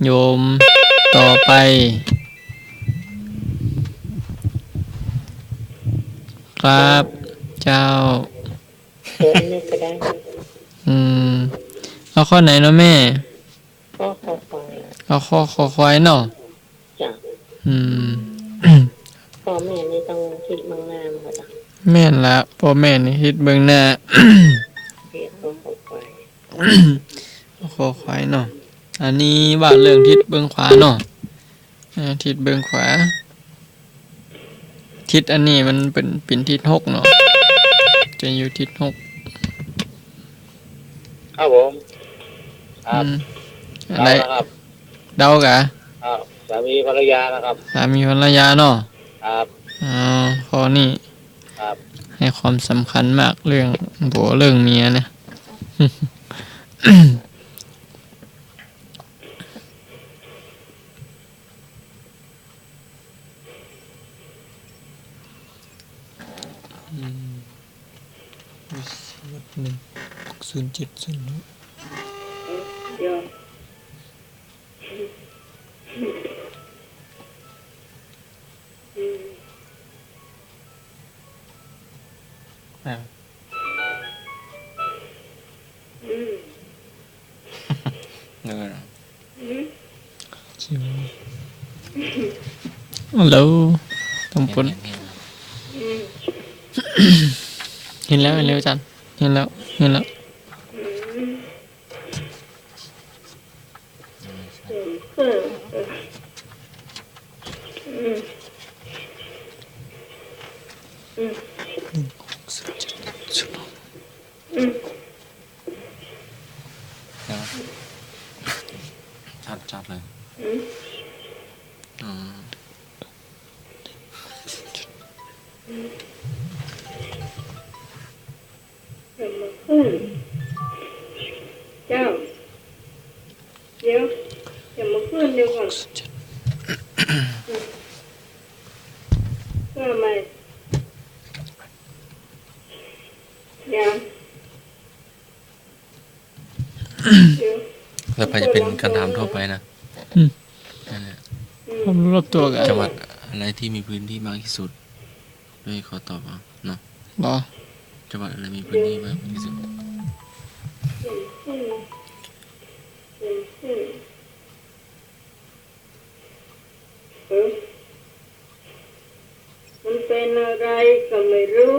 โยมต่อไป ครับ เจ้า เออ อันนี้ก็ได้ อืม เอาข้อไหนเนาะแม่ ข้อคอควาย เอาข้อคอควายเนาะ จ้ะ อืม ป้อแม่นี่ต้องฮิตเบื้องหน้ามันก่อนจ้ะ แม่นละ ป้อแม่นี่ฮิตเบื้องหน้า เรียกข้อคอควาย ข้อคอควายเนาะ อันนี้ว่าเรื่องทิศเบื้องขวาเนาะ อ่า ทิศเบื้องขวา ทิศอันนี้มันเป๋น เป๋นทิศหกเนาะ จะอยู่ทิศหก ครับผม ครับ อืม อะไร เดานะครับ เดากะ ครับ สามีภรรยานะครับ สามีภรรยาเนาะ ครับ อ๋อ ข้อนี้ ครับ ให้ความสำคัญมากเรื่องผัวเรื่องเมียนะ อืม หนึ่งหกศูนย์เจ็ดศูนย์ เดี๋ยว อืม อ่ะ อืม เดี๋ยวก่อนนะ อืม ฮัลโหล ต้องปน เห็น เห็น เห็น อืม เห็นแล้ว เห็นแล้วอาจารย์ เห็นแล้ว เห็นแล้ว อืม อืม อืม อืม อืม หนึ่งหกศูนย์เจ็ดศูนย์ อืม เดี๋ยวนะ ชัดๆ เลย อืม อ๋อ อืม อย่ามาขึ้น เจ้า เดี๋ยว อย่ามาขึ้น เดี๋ยวก่อน อืม ว่าไง ยัง เดี๋ยว ต่อไปจะเป๋นการถามทั่วไปนะ อืม นั่นแหละ อืม ความรู้รอบตัวกัน จังหวัดอะไรที่มีพื้นที่มากที่สุด ด้วยขอตอบเอาเนาะ เหรอ จังหวัดอะไรมีพื้นที่มากที่สุด เดี๋ยว เดี๋ยว เออ มันเป็นอะไรก็ไม่รู้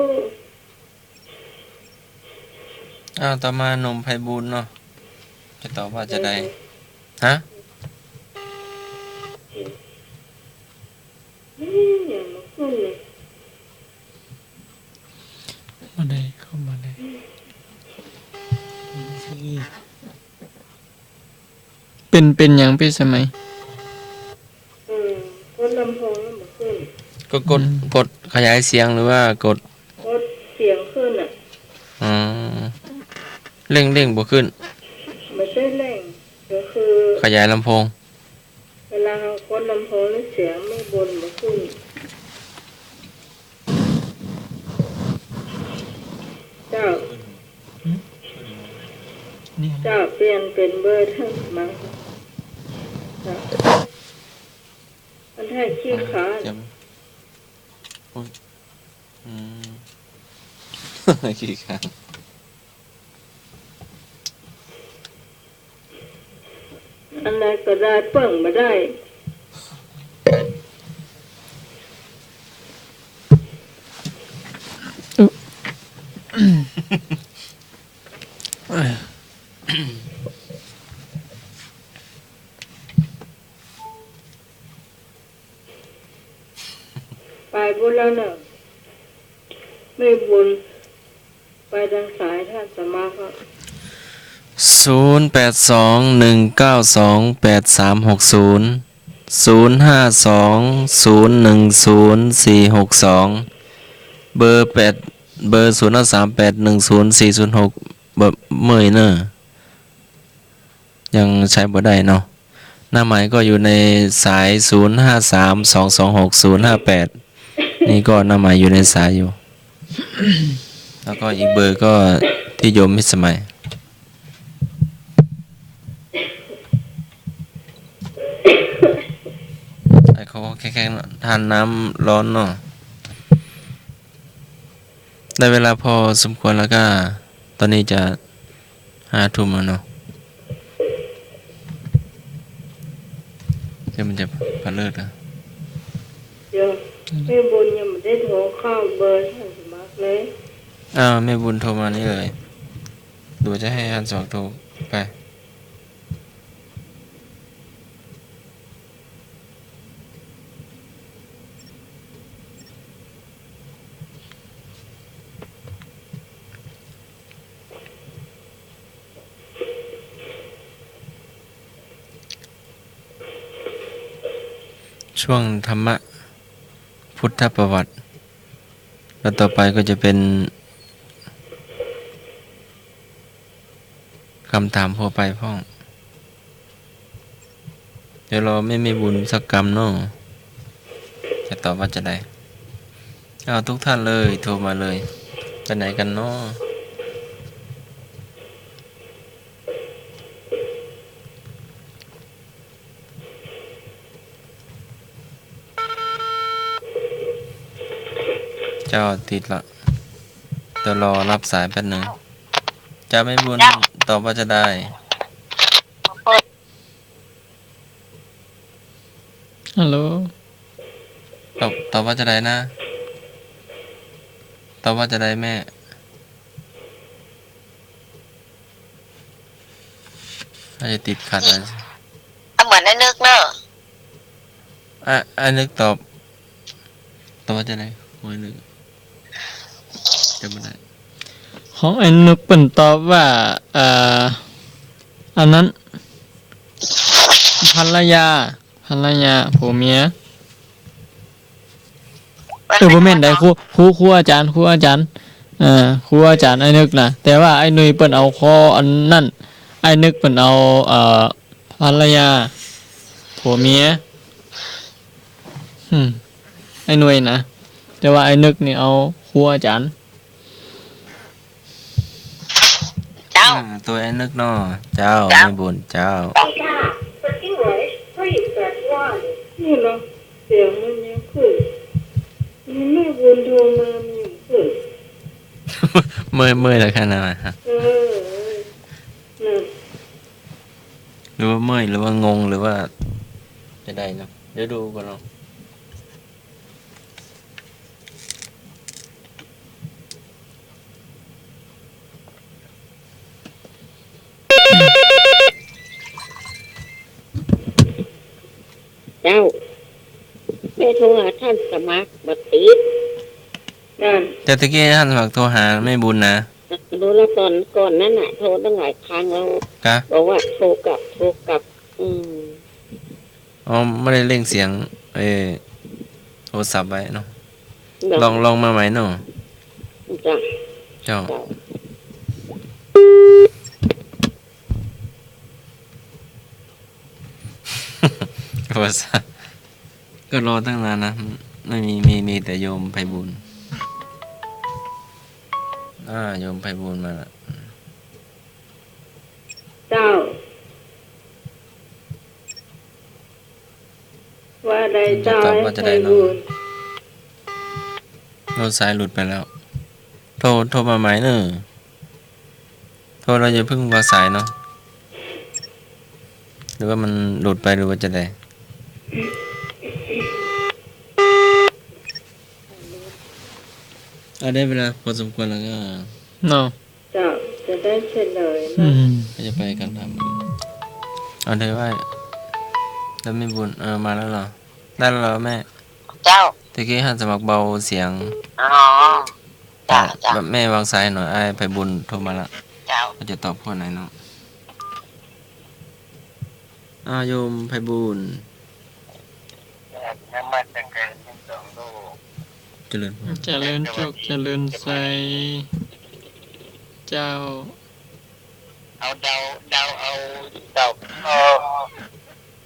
อ้าว ต่อมาหนุ่มไพบูลย์เนาะ จะตอบว่าจะใด เออ ฮะ อืม อย่ามาขึ้นเลย มาได้ เข้ามาได้ เป๋น เป๋นหยังเป๋นสมัย อืม กดลำโพงแล้วบ่ขึ้น ก็กด อืม กดขยายเสียงหรือว่ากด กดเสียงขึ้นน่ะ อ๋อ เร่ง เร่งบ่ขึ้น ไม่ใช่เร่ง ก็คือ ขยายลำโพง เวลาเฮากดลำโพงนี่เสียงไม่บนบ่ขึ้น เจ้า หืม นี่ เจ้า เปลี่ยนเป๋นเบอร์เถิงมา เจ้า อันแท้ขี้ขลาด เจ็บ โอ๊ย อืม ขี้ขลาด อันใดก็ได้ เปิ้งบ่ได้ ไปบุญแล้วเนอะ ไม่บุญ ไปทางสายท่านสมาก็ ศูนย์แปดสอง หนึ่งเก้าสอง แปดสามหกศูนย์ ศูนย์ห้าสอง ศูนย์หนึ่งศูนย์ สี่หกสอง เบอร์แปด เบอร์ศูนย์ห้าสาม แปดหนึ่งศูนย์ สี่ศูนย์หก เบอร์เมยเนอะ ยังใจ๊บ่ได้เนาะ หน้าหมายก็อยู่ในสาย ศูนย์ห้าสาม สองสองหก ศูนย์ห้าแปด นี่ก็หน้าหมายอยู่ในสายอยู่ แล้วก็อีกเบอร์ก็ตี้โยมมิตรสมัย ไอ้เขาก็แค่ๆ ทานน้ำร้อนเนาะ ได้เวลาพอสมควรแล้วก็ ตอนนี้จะห้าทุ่มแล้วเนาะ เดี๋ยวมันจะพะเลิดนะ เดี๋ยว แม่บุญยังบ่ได้โทรเข้าเบอร์ท่านสมัครเลย อ่า แม่บุญโทรมานี่เลย หรือว่าจะให้ท่านสมัครโทรไป ช่วงธรรมะพุทธประวัติ แล้วต่อไปก็จะเป็น กำถามทั่วไปพ่อง เดี๋ยวรอแม่ แม่บุญสักกำเนาะ จะตอบว่าจะใด เอาทุกท่านเลย โทรมาเลย ไปไหนกันเนาะ เจ้าติดละ เดี๋ยวรอรับสายแป๊บหนึ่ง เจ้าแม่บุญ เจ้า ตอบว่าจะใด ฮัลโหล ตอบ ตอบว่าจะใดนะ ตอบว่าจะใดแม่ อาจจะติดขัดอะไร เอาเหมือนไอ้นึกเนอะ อ่ะ ไอ้นึกตอบ ตอบว่าจะใด โอ้ยนึก จำไม่ได้ ของไอ้นึกเปิ้นตอบว่า เอ่อ อันนั้น ภรรยา ภรรยา ผัวเมีย เออ บ่แม่นใด ครู ครู ครูอาจารย์ ครูอาจารย์ เอ่อ ครูอาจารย์ไอ้นึกนะ แต่ว่าไอ้หนุ่ยเปิ้นเอาข้ออันนั้น ไอ้นึกเปิ้นเอา เอ่อ ภรรยา ผัวเมีย อืม ไอ้หนุ่ยนะ แต่ว่าไอ้นึกนี่เอาครูอาจารย์ เจ้า อ่า ตั๋วไอ้นึกเนาะ เจ้า เจ้า แม่บุญ เจ้า นี่เนาะ เสียงมันยังขึ้น มีแม่บุญโทรมา มีขึ้น เมื่อย เมื่อยแล้วขนาดนั้นฮะ เออ เออ น่ะ หรือว่าเมื่อย หรือว่างง หรือว่าจะใดเนาะ เดี๋ยวดูก่อนเนาะ เจ้า แม่โทรหาท่านสมัครบ่ติด นั่น แต่ตะกี้ท่านสมัครโทรหาแม่บุญนะ ดูแล้วตอนก่อนนั้นน่ะ โทรตั้งหลายครั้งแล้ว กะ บอกว่าโทรกลับ โทรกลับ อืม อ๋อ ไม่ได้เร่งเสียง เอ่อ โทรศัพท์ไว้เนาะ ลอง ลองมาใหม่เนาะ จ้ะ เจ้า เจ้า โทรศัพท์ ก็รอตั้งนานนะ ไม่มี มี มีแต่โยมไพบูลย์ อ่า โยมไพบูลย์มาละ เจ้า ว่าใดเจ้า จะตอบว่าจะใดเนาะ ไอ้ไพบูลย์ โอ้ สายหลุดไปแล้ว โทร โทรมาใหม่เนอะ โทรแล้วอย่าเพิ่งวางสายเนาะ หรือว่ามันหลุดไปหรือว่าจะใด อ่ะ ได้เวลาพอสมควรแล้วก็ เนาะ เจ้า จะได้เฉลยนะ อืม ก็จะไปกันทำ เอาได้ไหว้ แล้วแม่บุญ เออ มาแล้วเหรอ ได้แล้วเหรอแม่ เจ้า ตะกี้หันสมัครเบาเสียง อ๋อ จ้ะ อ่ะ จ้ะ แม่วางสายหน่อย ไอ้ไพบูลย์โทรมาละ เจ้า ก็จะตอบข้อไหนเนาะ อ่า โยมไพบูลย์ เจริญพร เจริญสุข เจริญชัย เจ้า เอาเดา เดาเอา เดา คอ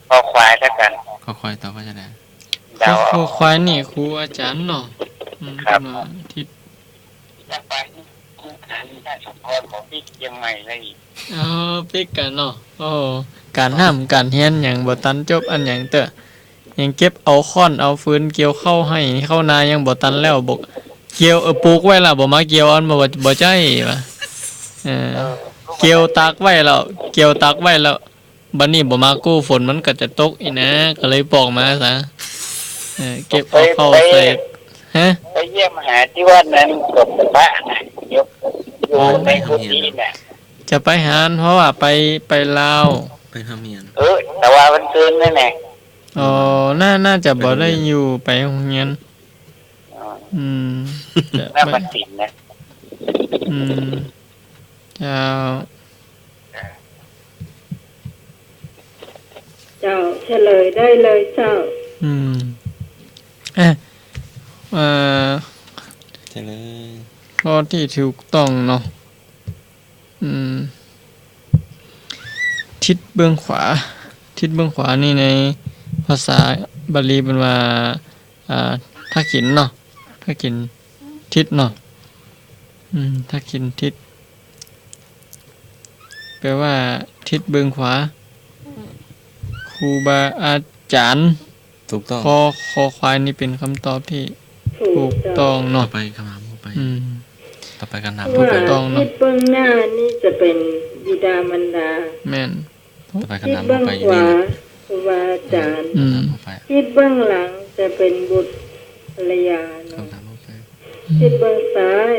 คอควายแล้วกั๋น คอควายตอบว่าจะได เดาเอา คอควายนี่ครูอาจ๋ารย์เนาะ อืม ครับ เปิ้นว่าทิศ จะไป ครูขัน ยะโสธร บ่ปิ๊กเจียงใหม่เลย เออ ปิ๊กกั๋นเนาะ โอ้ ก๋านฮ่ำก๋านเฮียนหยังบ่ตันจบอันหยังเต๊อะ ยังเก็บเอาค้อนเอาฟืนเกี่ยวข้าวไฮ่ข้าวนายังบ่ตันแล้ว บอก เกี่ยว เออ ปลูกไว้ละ บ่มาเกี่ยวอัน บ่ บ่ใจ้วะ เออ เกี่ยวตากไว้แล้ว เกี่ยวตากไว้แล้ว บัดนี้บ่มากู้ฝนมันก็จะตกอีกนะ ก็เลยปอกมาซะ เออ เก็บเอาเข้าใส่ ไป ฮะ ไปเยี่ยมหาที่วัดนั้นก็ปะนะ อยู่ อยู่ในกุฏิน่ะ จะไปหา เพราะว่าไป ไปลาว ไปทำเฮียน เออ แต่ว่าวันซืนนั่นแหละ อ๋อ น่า น่าจะบ่ได้อยู่ไปโฮงเฮียน อ๋อ อืม จะ น่า ไป มันศีลนะ อืม เจ้า เจ้า เฉลยได้เลยเจ้า อืม เอ๊ะ เอ่อ เฉลย ข้อตี้ถูกต้องเนาะ อืม ทิศเบื้องขวา ทิศเบื้องขวานี่ในภาษาบาลีเปิ้นว่า อ่า ทักขิณเนาะ ทักขิณทิศเนาะ อืม ทักขิณทิศ แปลว่าทิศเบื้องขวา ครูบาอาจ๋ารย์ ถูกต้อง คอ คอควายนี่เป๋นกำตอบตี้ถูกต้องเนาะ ต่อไปกำถามทั่วไป อืม ต่อไปกำถามทั่วไป ถูกต้องเนาะ ทิศเบื้องหน้านี่จะเป๋นบิดามารดา แม่น ต่อไปกำถามทั่วไป ทิศเบื้องขวา ครูบาอาจ๋ารย์ อืม คำถามทั่วไป ทิศเบื้องหลังจะเป๋นบุตรภรรยาเนาะ คำถามทั่วไป อืม ทิศเบื้องซ้าย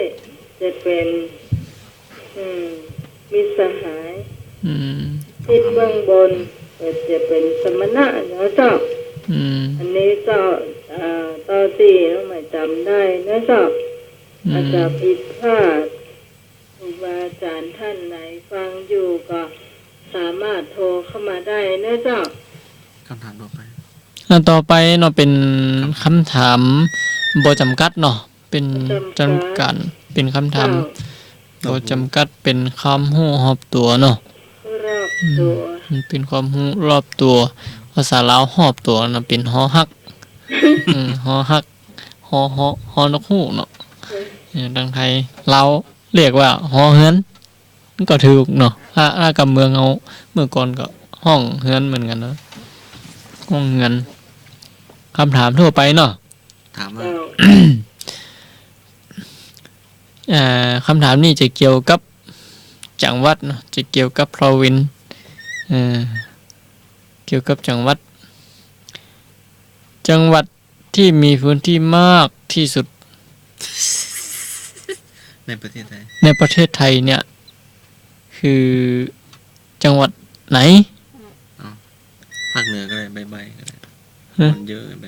จะเป๋น อืม มิตรสหาย อืม ทิศเบื้องบนก็จะเป๋นสมณะเนาะเจ้า อืม อันนี้เจ้า อ่า ตอตี้น้องใหม่จ๋ำได้เนาะเจ้า อืม อาจจะผิดพลาด ครูบาอาจ๋ารย์ท่านไหนฟังอยู่ก็สามารถโทรเข้ามาได้เนาะเจ้า คำถามต่อไป อ่า ต่อไปเนาะ เป๋น ครับ คำถามบ่จ๋ำกัดเนาะ เป๋น บ่จ๋ำกัด จ๋ำกัด เป๋นคำถาม เจ้า บ่จ๋ำกัด เป๋นความฮู้รอบตั๋วเนาะ รอบตั๋ว อืม มันเป๋นความฮู้รอบตั๋ว ภาษาลาวรอบตั๋วเนาะ เป๋นฮอฮัก อืม ฮอฮัก ฮอ ฮอ ฮอนกฮูกเนาะ เออ เออ ตังไทย ลาวเรียกว่าฮอเฮือน มันก็ถูกเนาะ ถ้า ถ้ากำเมืองเฮาเมื่อก่อนก็ฮ้องเฮือนเหมือนกั๋นเนาะ ฮ้องเฮือน คำถามทั่วไปเนาะ ถามว่า เอ่อ คำถามนี้จะเกี่ยวกับจังหวัดเนาะ จะเกี่ยวกับ province เอ่อ เกี่ยวกับจังหวัด จังหวัด ที่มีพื้นที่มากที่สุด ในประเทศไทย ในประเทศไทยเนี่ย คือจังหวัดไหน อ๋อ ภาคเหนือก็ได้ ใบ้ๆ ก็ได้ ฮะ มันเยอะไป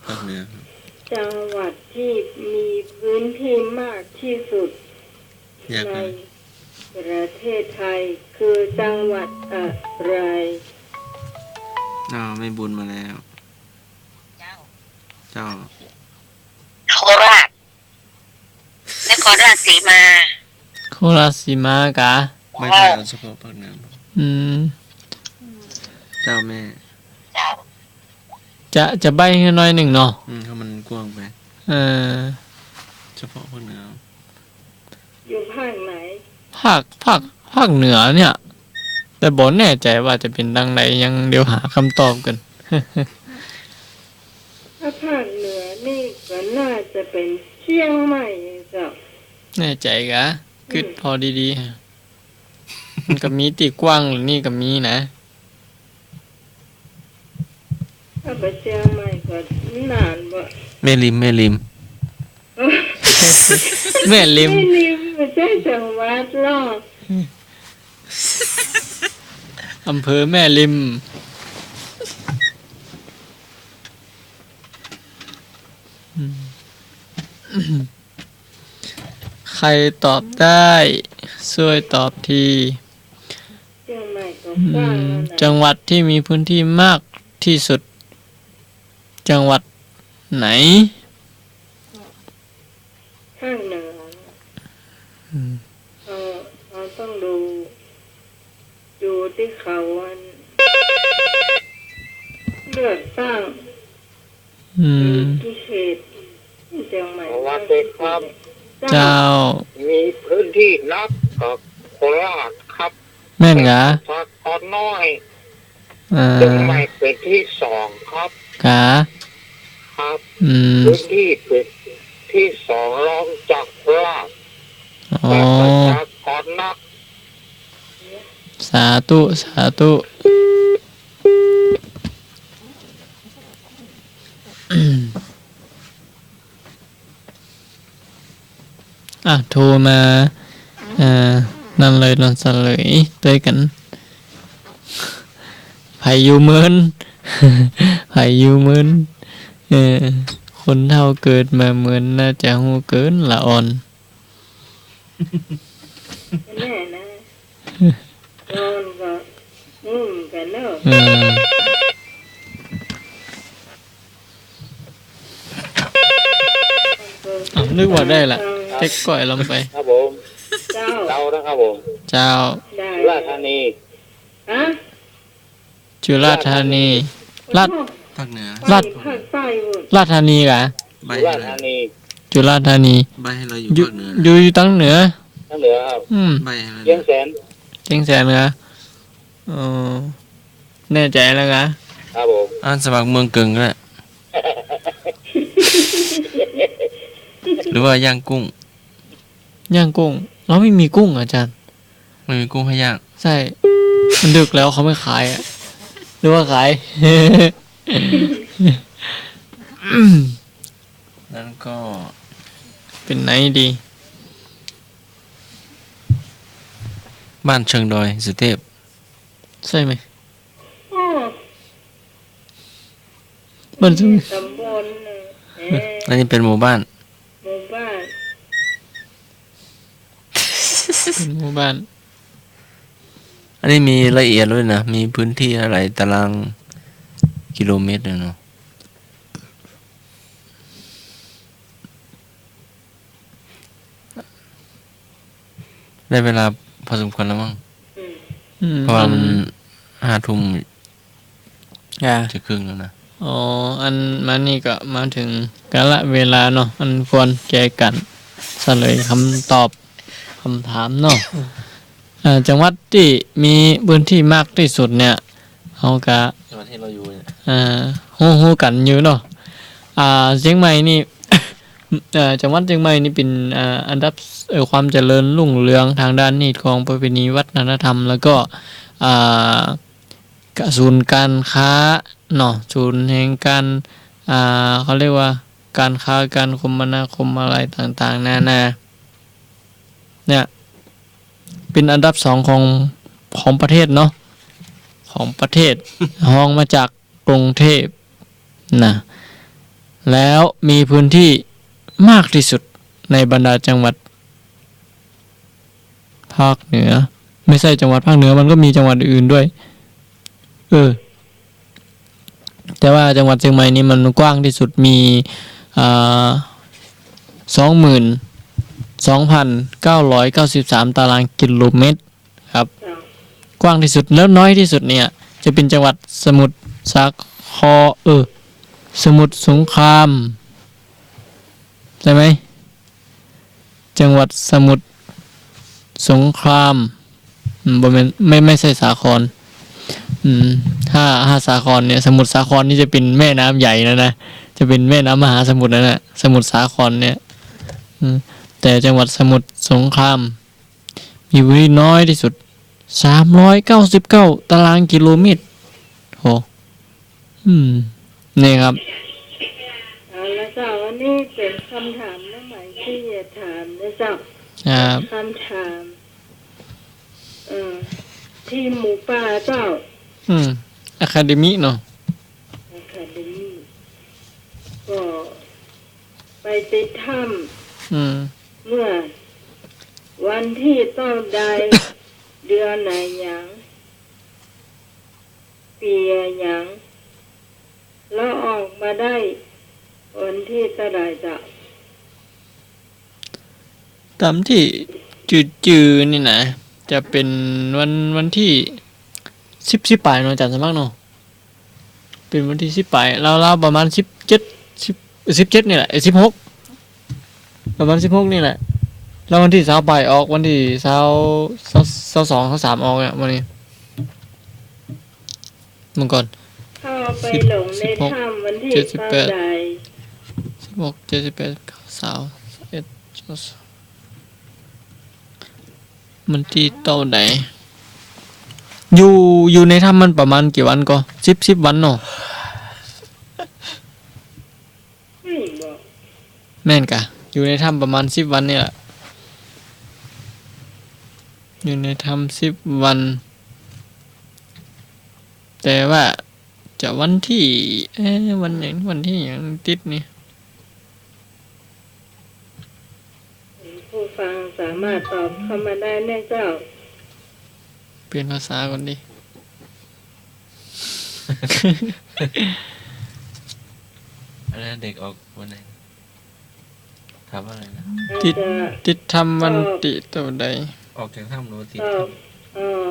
ภาคเหนือครับ จังหวัดที่มีพื้นที่มากที่สุด ยาก ใน นะ ประเทศไทยคือจังหวัดอะไร อ้าว แม่บุญมาแล้ว เจ้า เจ้า โคราช นครราชสีมา โคราชสีมากะ ไม่ใช่ เออ เอาเฉพาะภาคเหนือ อืม เจ้าแม่ เจ้า จะ จะใบ้หื้อหน้อยนึ่งเนาะ อืม เพราะมันกว้างไป เออ เฉพาะภาคเหนือ อยู่ภาคไหน ภาค ภาค ภาคเหนือเนี่ย แต่บ่แน่ใจ๋ว่าจะเป๋นตังใด ยังเดี๋ยวหาคำตอบก่อน ถ้าภาคเหนือนี่ก็น่าจะเป๋นเชียงใหม่เจ้า แน่ใจ๋กะ อืม กึ๊ดผ่อดีๆ ฮะ มันก็มีตี้กว้างกว่านี้ก็มีนะ ถ้าไปเชียงใหม่ก็นานบ่ แม่ริม แม่ริม แม่ริม แม่ริมบ่ใจ้จังหวัดหรอก อำเภอแม่ริม อืม ใครตอบได้ ช่วยตอบที เชียงใหม่ก็ อืม กว้างแล้วนะ จังหวัดที่มีพื้นที่มากที่สุด จังหวัดไหน ภาคเหนือ อืม เรา เราต้องดู อืม อยู่ที่เขตเชียงใหม่ สวัสดีครับ เจ้า เจ้า มีพื้นที่นักกับโคราชครับ แม่นกา ประชากรน้อย อ่า เชียงใหม่เป๋นตี้สองครับ กา ครับ อืม พื้นที่เป๋นตี้สองรองจากโคราช อ๋อ แต่ประชากรนัก สาธุ สาธุ อ่ะ โทรมา เอ่อ นั่นเลยเนาะ เสลยตวยกั๋น ใผอยู่เมิน ใผอยู่เมิน เออ คนเฒ่าเกิดมาเมิน น่าจะฮู้เกินละอ่อน แน่นะ นอนก็งุ่มกันเนาะ อืม อ้าว นึกว่าได้ละ เต๊กก้อยลำไป ครับผม เจ้า เจ้านะครับผม เจ้า ได้ สุราษฎร์ธานี ฮะ จุราษฎร์ธานี ราช ภาคเหนือ ราช ภาคใต้ ราชธานีกา ใบ้ สุราษฎร์ธานี จุราษฎร์ธานี ใบ้ให้เราอยู่ อยู่ ภาคเหนือนะ อยู่ อยู่ตางเหนือ ตางเหนือครับ อืม ใบ้ให้เรา เชียงแสน เชียงแสนกา อ๋อ แน่ใจ๋แล้วกา ครับผม อ่ะ สมัครเมืองเกิงก็ได้ หรือว่าย่างกุ้ง ย่างกุ้ง เราไม่มีกุ้ง อาจ๋ารย์ ไม่มีกุ้งให้ย่าง ใช่ มันดึกแล้ว เขาไม่ขายอะ หรือว่าขาย นั้นก็ เป๋นไหนดี บ้านเชิงดอยสุเทพ ใช่ไหม อ๋อ มันจะ ตำบลน่ะ เอ๊ะ อันนี้เป๋นหมู่บ้าน หมู่บ้าน เป๋นหมู่บ้าน อันนี้มีละเอียดด้วยนะ มีพื้นที่เท่าไหร่ตารางกิโลเมตรเนี่ยเนาะ ได้เวลาพอสมควรแล้วมั้ง อืม อืม เพราะว่ามัน อืม ห้าทุ่ม อ่า จะครึ่งแล้วนะ อ๋อ อันมานี่ก็มาเถิงกาละเวลาเนาะ อันควรแก่กั๋นเสลยกำตอบกำถามเนาะ อ่า จังหวัดตี้มีพื้นตี้มากตี้สุดเนี่ย เฮาก็ จังหวัดตี้เฮาอยู่เนี่ย อ่า ฮู้ ฮู้กั๋นอยู่เนาะ อ่า เจียงใหม่นี่ เอ่อ จังหวัดเจียงใหม่นี่เป๋น อ่า อันดับ เอ่อ ความเจริญรุ่งเรืองตางด้านนี้ของประเพณีวัฒนธรรม แล้วก็ อ่า กะ ศูนย์ก๋านค้าเนาะ ศูนย์แห่งก๋าน อ่า เขาเรียกว่าก๋านค้า ก๋านคมนาคมอะไรต่างๆ นานา เนี่ย เป๋นอันดับสองของ ของประเทศเนาะ ของประเทศ รองมาจากกรุงเทพฯ นะ แล้วมีพื้นตี้มากตี้สุดในบรรดาจังหวัดภาคเหนือ ไม่ใช่จังหวัดภาคเหนือ มันก็มีจังหวัดอื่นด้วย เออ แต่ว่าจังหวัดเจียงใหม่นี่มันกว้างตี้สุด มี อ่า สองหมื่นสองพันเก้าร้อยเก้าสิบสามตารางกิโลเมตรครับ เจ้า กว้างตี้สุด แล้วน้อยตี้สุดเนี่ย จะเป๋นจังหวัดสมุทรสาคร เออ สมุทรสงคราม ใช่ไหม จังหวัดสมุทรสงคราม อืม บ่แม่น ไม่ ไม่ใช่สาคร อืม ถ้า ถ้าสาครเนี่ย สมุทรสาครนี่จะเป๋นแม่น้ำใหญ่แล้วนะ จะเป๋นแม่น้ำมหาสมุทรแล้วนะ สมุทรสาครเนี่ย อืม แต่จังหวัดสมุทรสงคราม มีพื้นตี้น้อยตี้สุด สามร้อยเก้าสิบเก้าตารางกิโลเมตร โห อืม นี่ครับ เอาละเจ้า อันนี้เป๋นกำถามใหม่ตี้จะถามนะเจ้า ครับ กำถาม เอ่อ ตี้หมูป่าเจ้า อืม อะคาเดมี่เนาะ อะคาเดมี่ ก็ไปติดถ้ำ อืม เมื่อวันตี้เต้าใด เดือนไหนหยัง ปี๋หยัง แล้วออกมาได้วันตี้เต้าใดเจ้า ต๋ามตี้จื้อๆ นี่นะ จะเป๋นวัน วันตี้สิบ สิบป๋ายเนาะ อาจ๋ารย์สมบัติเนาะ เป๋นวันตี้สิบป๋าย ราวๆ ประมาณสิบเจ็ด สิบ สิบเจ็ดนี่แหละ เอ้ย สิบหก ประมาณสิบหกนี่แหละ แล้ววันตี้ซาวปลายออก วันตี้ซาว ซาว ซาวสอง ซาวสามออกเนี่ย มื้อนี้ เบิ่งก่อน เข้าไปหลงในถ้ำวันตี้เต้าใด สิบหก เจ็ดสิบแปด สิบหก เจ็ดสิบแปด ซาว ซาวเอ็ด ซาวสอง มันตี้เต้าใด อยู่ อยู่ในถ้ำมันประมาณกี่วันก่อ สิบ สิบวันเนาะ อืม บ่ แม่นก่ะ อยู่ในถ้ำประมาณสิบวันนี่แหละ อยู่ในถ้ำสิบวัน แต่ว่าจะวันตี้ เอ๊ะ วันหยัง วันตี้หยังติดนี่ ผู้ฟังสามารถตอบเข้ามาได้นะเจ้า เปลี่ยนภาษาก่อนดิ อะไรนะ เด็กออกวันไหน ถามว่าอะไรนะ อาจจะ ติด ติดถ้ำวันตี้เต้าใด ออกจากถ้ำหรือว่าติด ตอบ ถ้ำ เอ่อ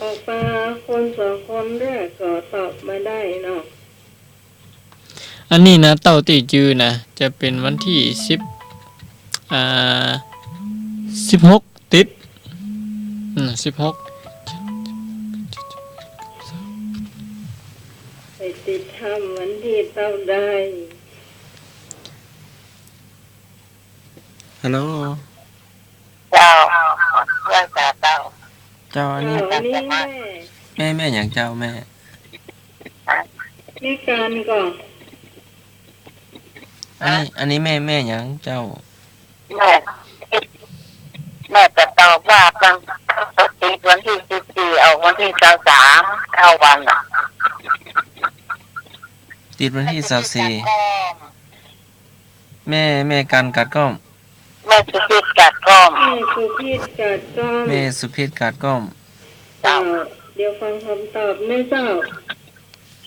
ออกมาคนสองคนแรกก็ตอบมาได้เนาะ อันนี้นะ เต้าตี้จื้อนะ จะเป๋นวันตี้สิบ อ่า สิบหก ติด อืม สิบหก ไปติดถ้ำวันตี้เต้าใด ฮัลโหล เจ้า ว่าจะเจ้า เจ้า อันนี้ เจ้า อันนี้แม่ แม่ แม่หยังเจ้า แม่ แม่การก่อ อันนี้ อันนี้แม่ แม่หยังเจ้า แม่ แม่จะตอบว่ามันติดวันตี้สิบสี่ ออกวันตี้ซาวสาม เก้าวันน่ะ ติดวันตี้ซาวสี่ แม่ แม่การกาดก้อม แม่สุพิษกาดก้อม แม่สุพิษกาดก้อม แม่สุพิษกาดก้อม เจ้า เดี๋ยวฟังคำตอบนะเจ้า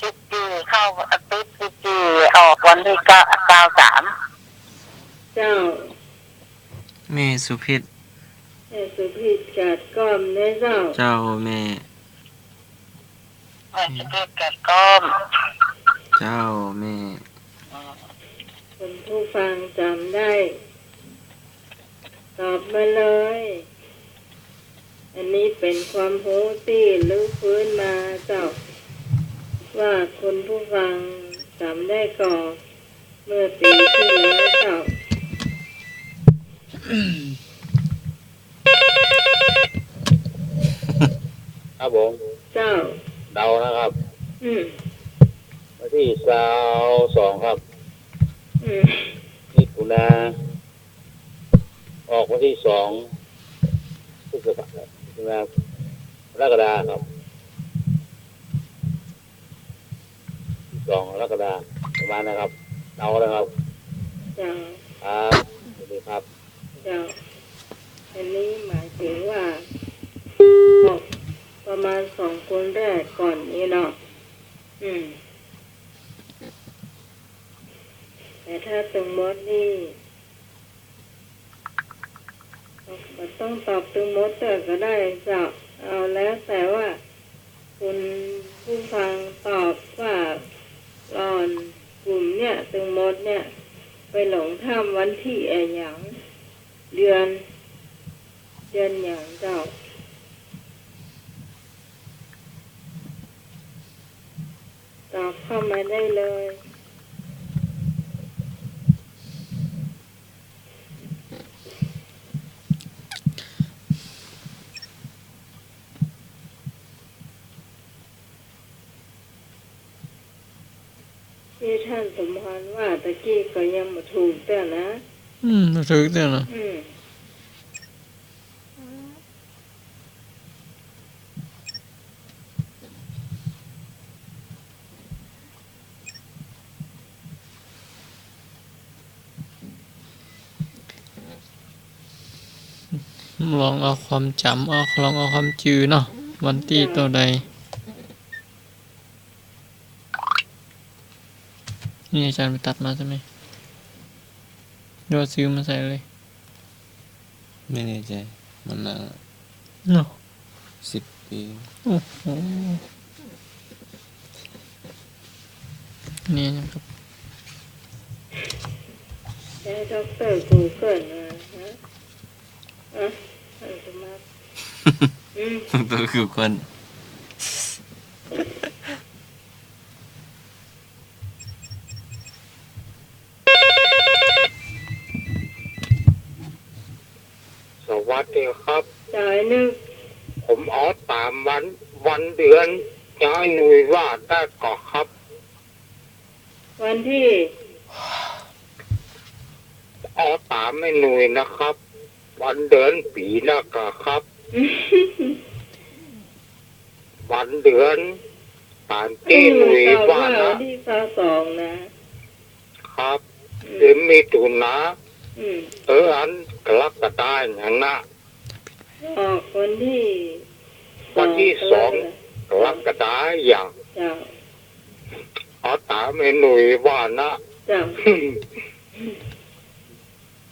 สิบสี่ เข้าอาทิตย์ สิบสี่ ออกวันตี้เก้า ซาวสาม เจ้า แม่สุพิษ แม่สุพิษกาดก้อมนะเจ้า เจ้าแม่ แม่สุพิษกาดก้อม เจ้าแม่ คุณผู้ฟังจ๋ำได้ ตอบมาเลย อันนี้เป๋นความฮู้ตี้รื้อฟื้นมาเจ้า ว่าคุณผู้ฟังจ๋ำได้ก่อ เมื่อปี๋ตี้แล้วเจ้า ครับผม เจ้า เดานะครับ อืม วันตี้ซาวสองครับ อืม มิถุนา ออกวันตี้สอง พฤษภา มิถุนา กรกฎาครับ ตี้สองกรกฎา ประมาณนะครับ เดานะครับ เจ้า ครับ สวัสดีครับ เจ้า อันนี้หมายถึงว่า ออกประมาณสองคนแรกก่อนนี้เนาะ อืม แต่ถ้าตึงหมดนี่ บ่ต้องตอบตึงหมดเตื้อก็ได้เจ้า เอาแล้วแต่ว่าคุณผู้ฟังตอบว่าหล่อนกลุ่มเนี่ยตึงหมดเนี่ย ไปหลงถ้ำวันตี้อะหยัง เดือน เดือนหยังเจ้า ตอบเข้ามาได้เลย ตี้ท่านสมพรว่าตะกี้ก็ยังบ่ถูกเตื้อนะ อืม บ่ถูกเตื้อนะ อืม ลองเอาความจ๋ำ เอา ลองเอาความจื้อเนาะ วันตี้เต้าใด นี่อาจ๋ารย์ไปตัดมาใจ้ไหม หรือว่าซื้อมาใส่เลย ไม่แน่ใจ๋ มันนานละ เนาะ สิบปี๋ โอ้โห นี่นะครับ ใช้ด็อกเตอร์กูเกิลมาฮะ อ่ะ อัตมา อืม ด็อกเตอร์กูเกิล สวัสดีครับ สายหนึ่ง ผมเอาต๋ามวัน วันเดือน จะหื้อหนุ่ยว่าได้ก่อครับ วันที่ เอาต๋ามหื้อหนุ่ยนะครับ วันเดือนปี๋นะก่อครับ วันเดือน ต๋ามตี้หนุ่ยว่านะ วันที่ซาวสองนะ ครับ อืม เดือนมิถุนา อืม เออ อันกรกฎาอย่างนั้นนะ ออกวันที่ วันที่สอง สองกรกฎาอย่าง เจ้า เอาต๋ามหื้อหนุ่ยว่านะ เจ้า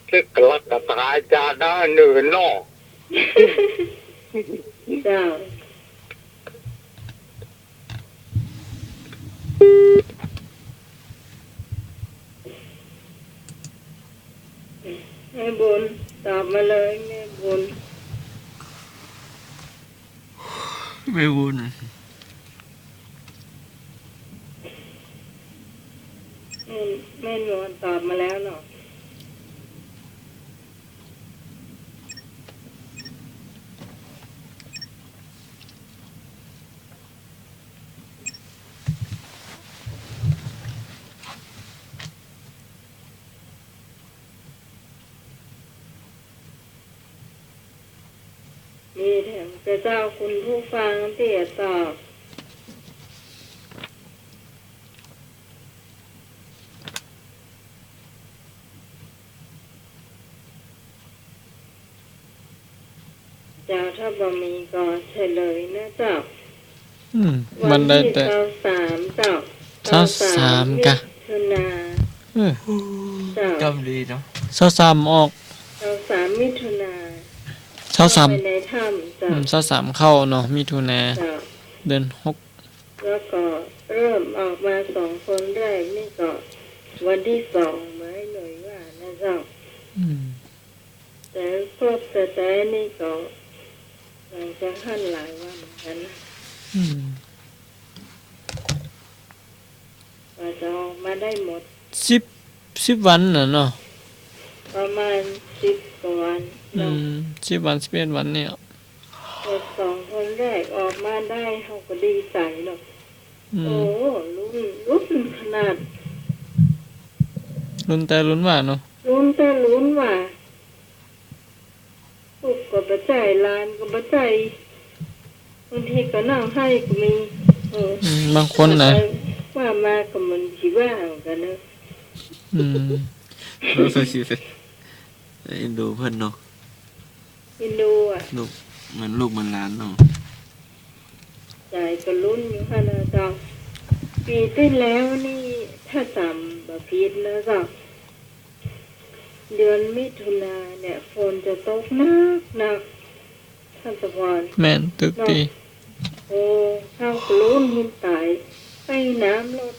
เจ็ดกรกฎาจ้านะ เนิ่นเนาะ เจ้า แม่บุญ ตอบมาเลย แม่บุญ แม่บุญ แม่ แม่นวลตอบมาแล้วเนาะ มีแถมกระเจ้าคุณผู้ฟังตี้ตอบ เจ้า ถ้าบ่มีก็เฉลยนะเจ้า อืม วันที่ มันได้แต่ ซาวสามเจ้า ซาวสาม ซาวสามกะ มิถุนา เออ เจ้า กำดีเนาะ ซาวสามออก ซาวสามมิถุนา ซาวสาม เข้าไปในถ้ำเจ้า อืม ซาวสามเข้าเนาะ มิถุนา เจ้า เดือนหก แล้วก็เริ่มออกมาสองคนแรกนี่ก็วันที่สอง เหมือนหน่วยว่านะเจ้า อืม แต่พวกแต๊ๆ นี่ก็หลังจากหั้นหลายวันเหมือนกั๋นนะ อืม กว่าจะออกมาได้หมด สิบ สิบวันน่ะเนาะ ประมาณสิบกว่าวัน อืม เนาะ สิบวัน สิบเอ็ดวันเนี่ย แต่สองคนแรกออกมาได้ เฮาก็ดีใจ๋เนาะ อืม โอ้ ลุ้น ลุ้นขนาด ลุ้นแต๊ลุ้นว่าเนาะ ลุ้นแต๊ลุ้นว่า ลูกก็บ่ใจ้ หลานก็บ่ใจ้ บางทีก็นั่งไห้ก็มี เออ อืม บางคนนะ ว่ามาก็เหมือนสิว่าเหมือนกั๋นเนาะ อืม เอ็นดูเปิ้นเนาะ เอ็นดูอะ ลูก เหมือนลูกเหมือนหลานเนาะ ใจ๋ก็ลุ้นอยู่หั้นนะเจ้า ปี๋ตี้แล้วนี่ ถ้าจ๋ำบ่ผิดนะเจ้า เดือนมิถุนาเนี่ย ฝนจะตกหนักๆ ท่านสะพร แม่น ตึก เนาะ ตี้ โอ้ เฮาก็ลุ้นหื้นต๋าย ไปน้ำลด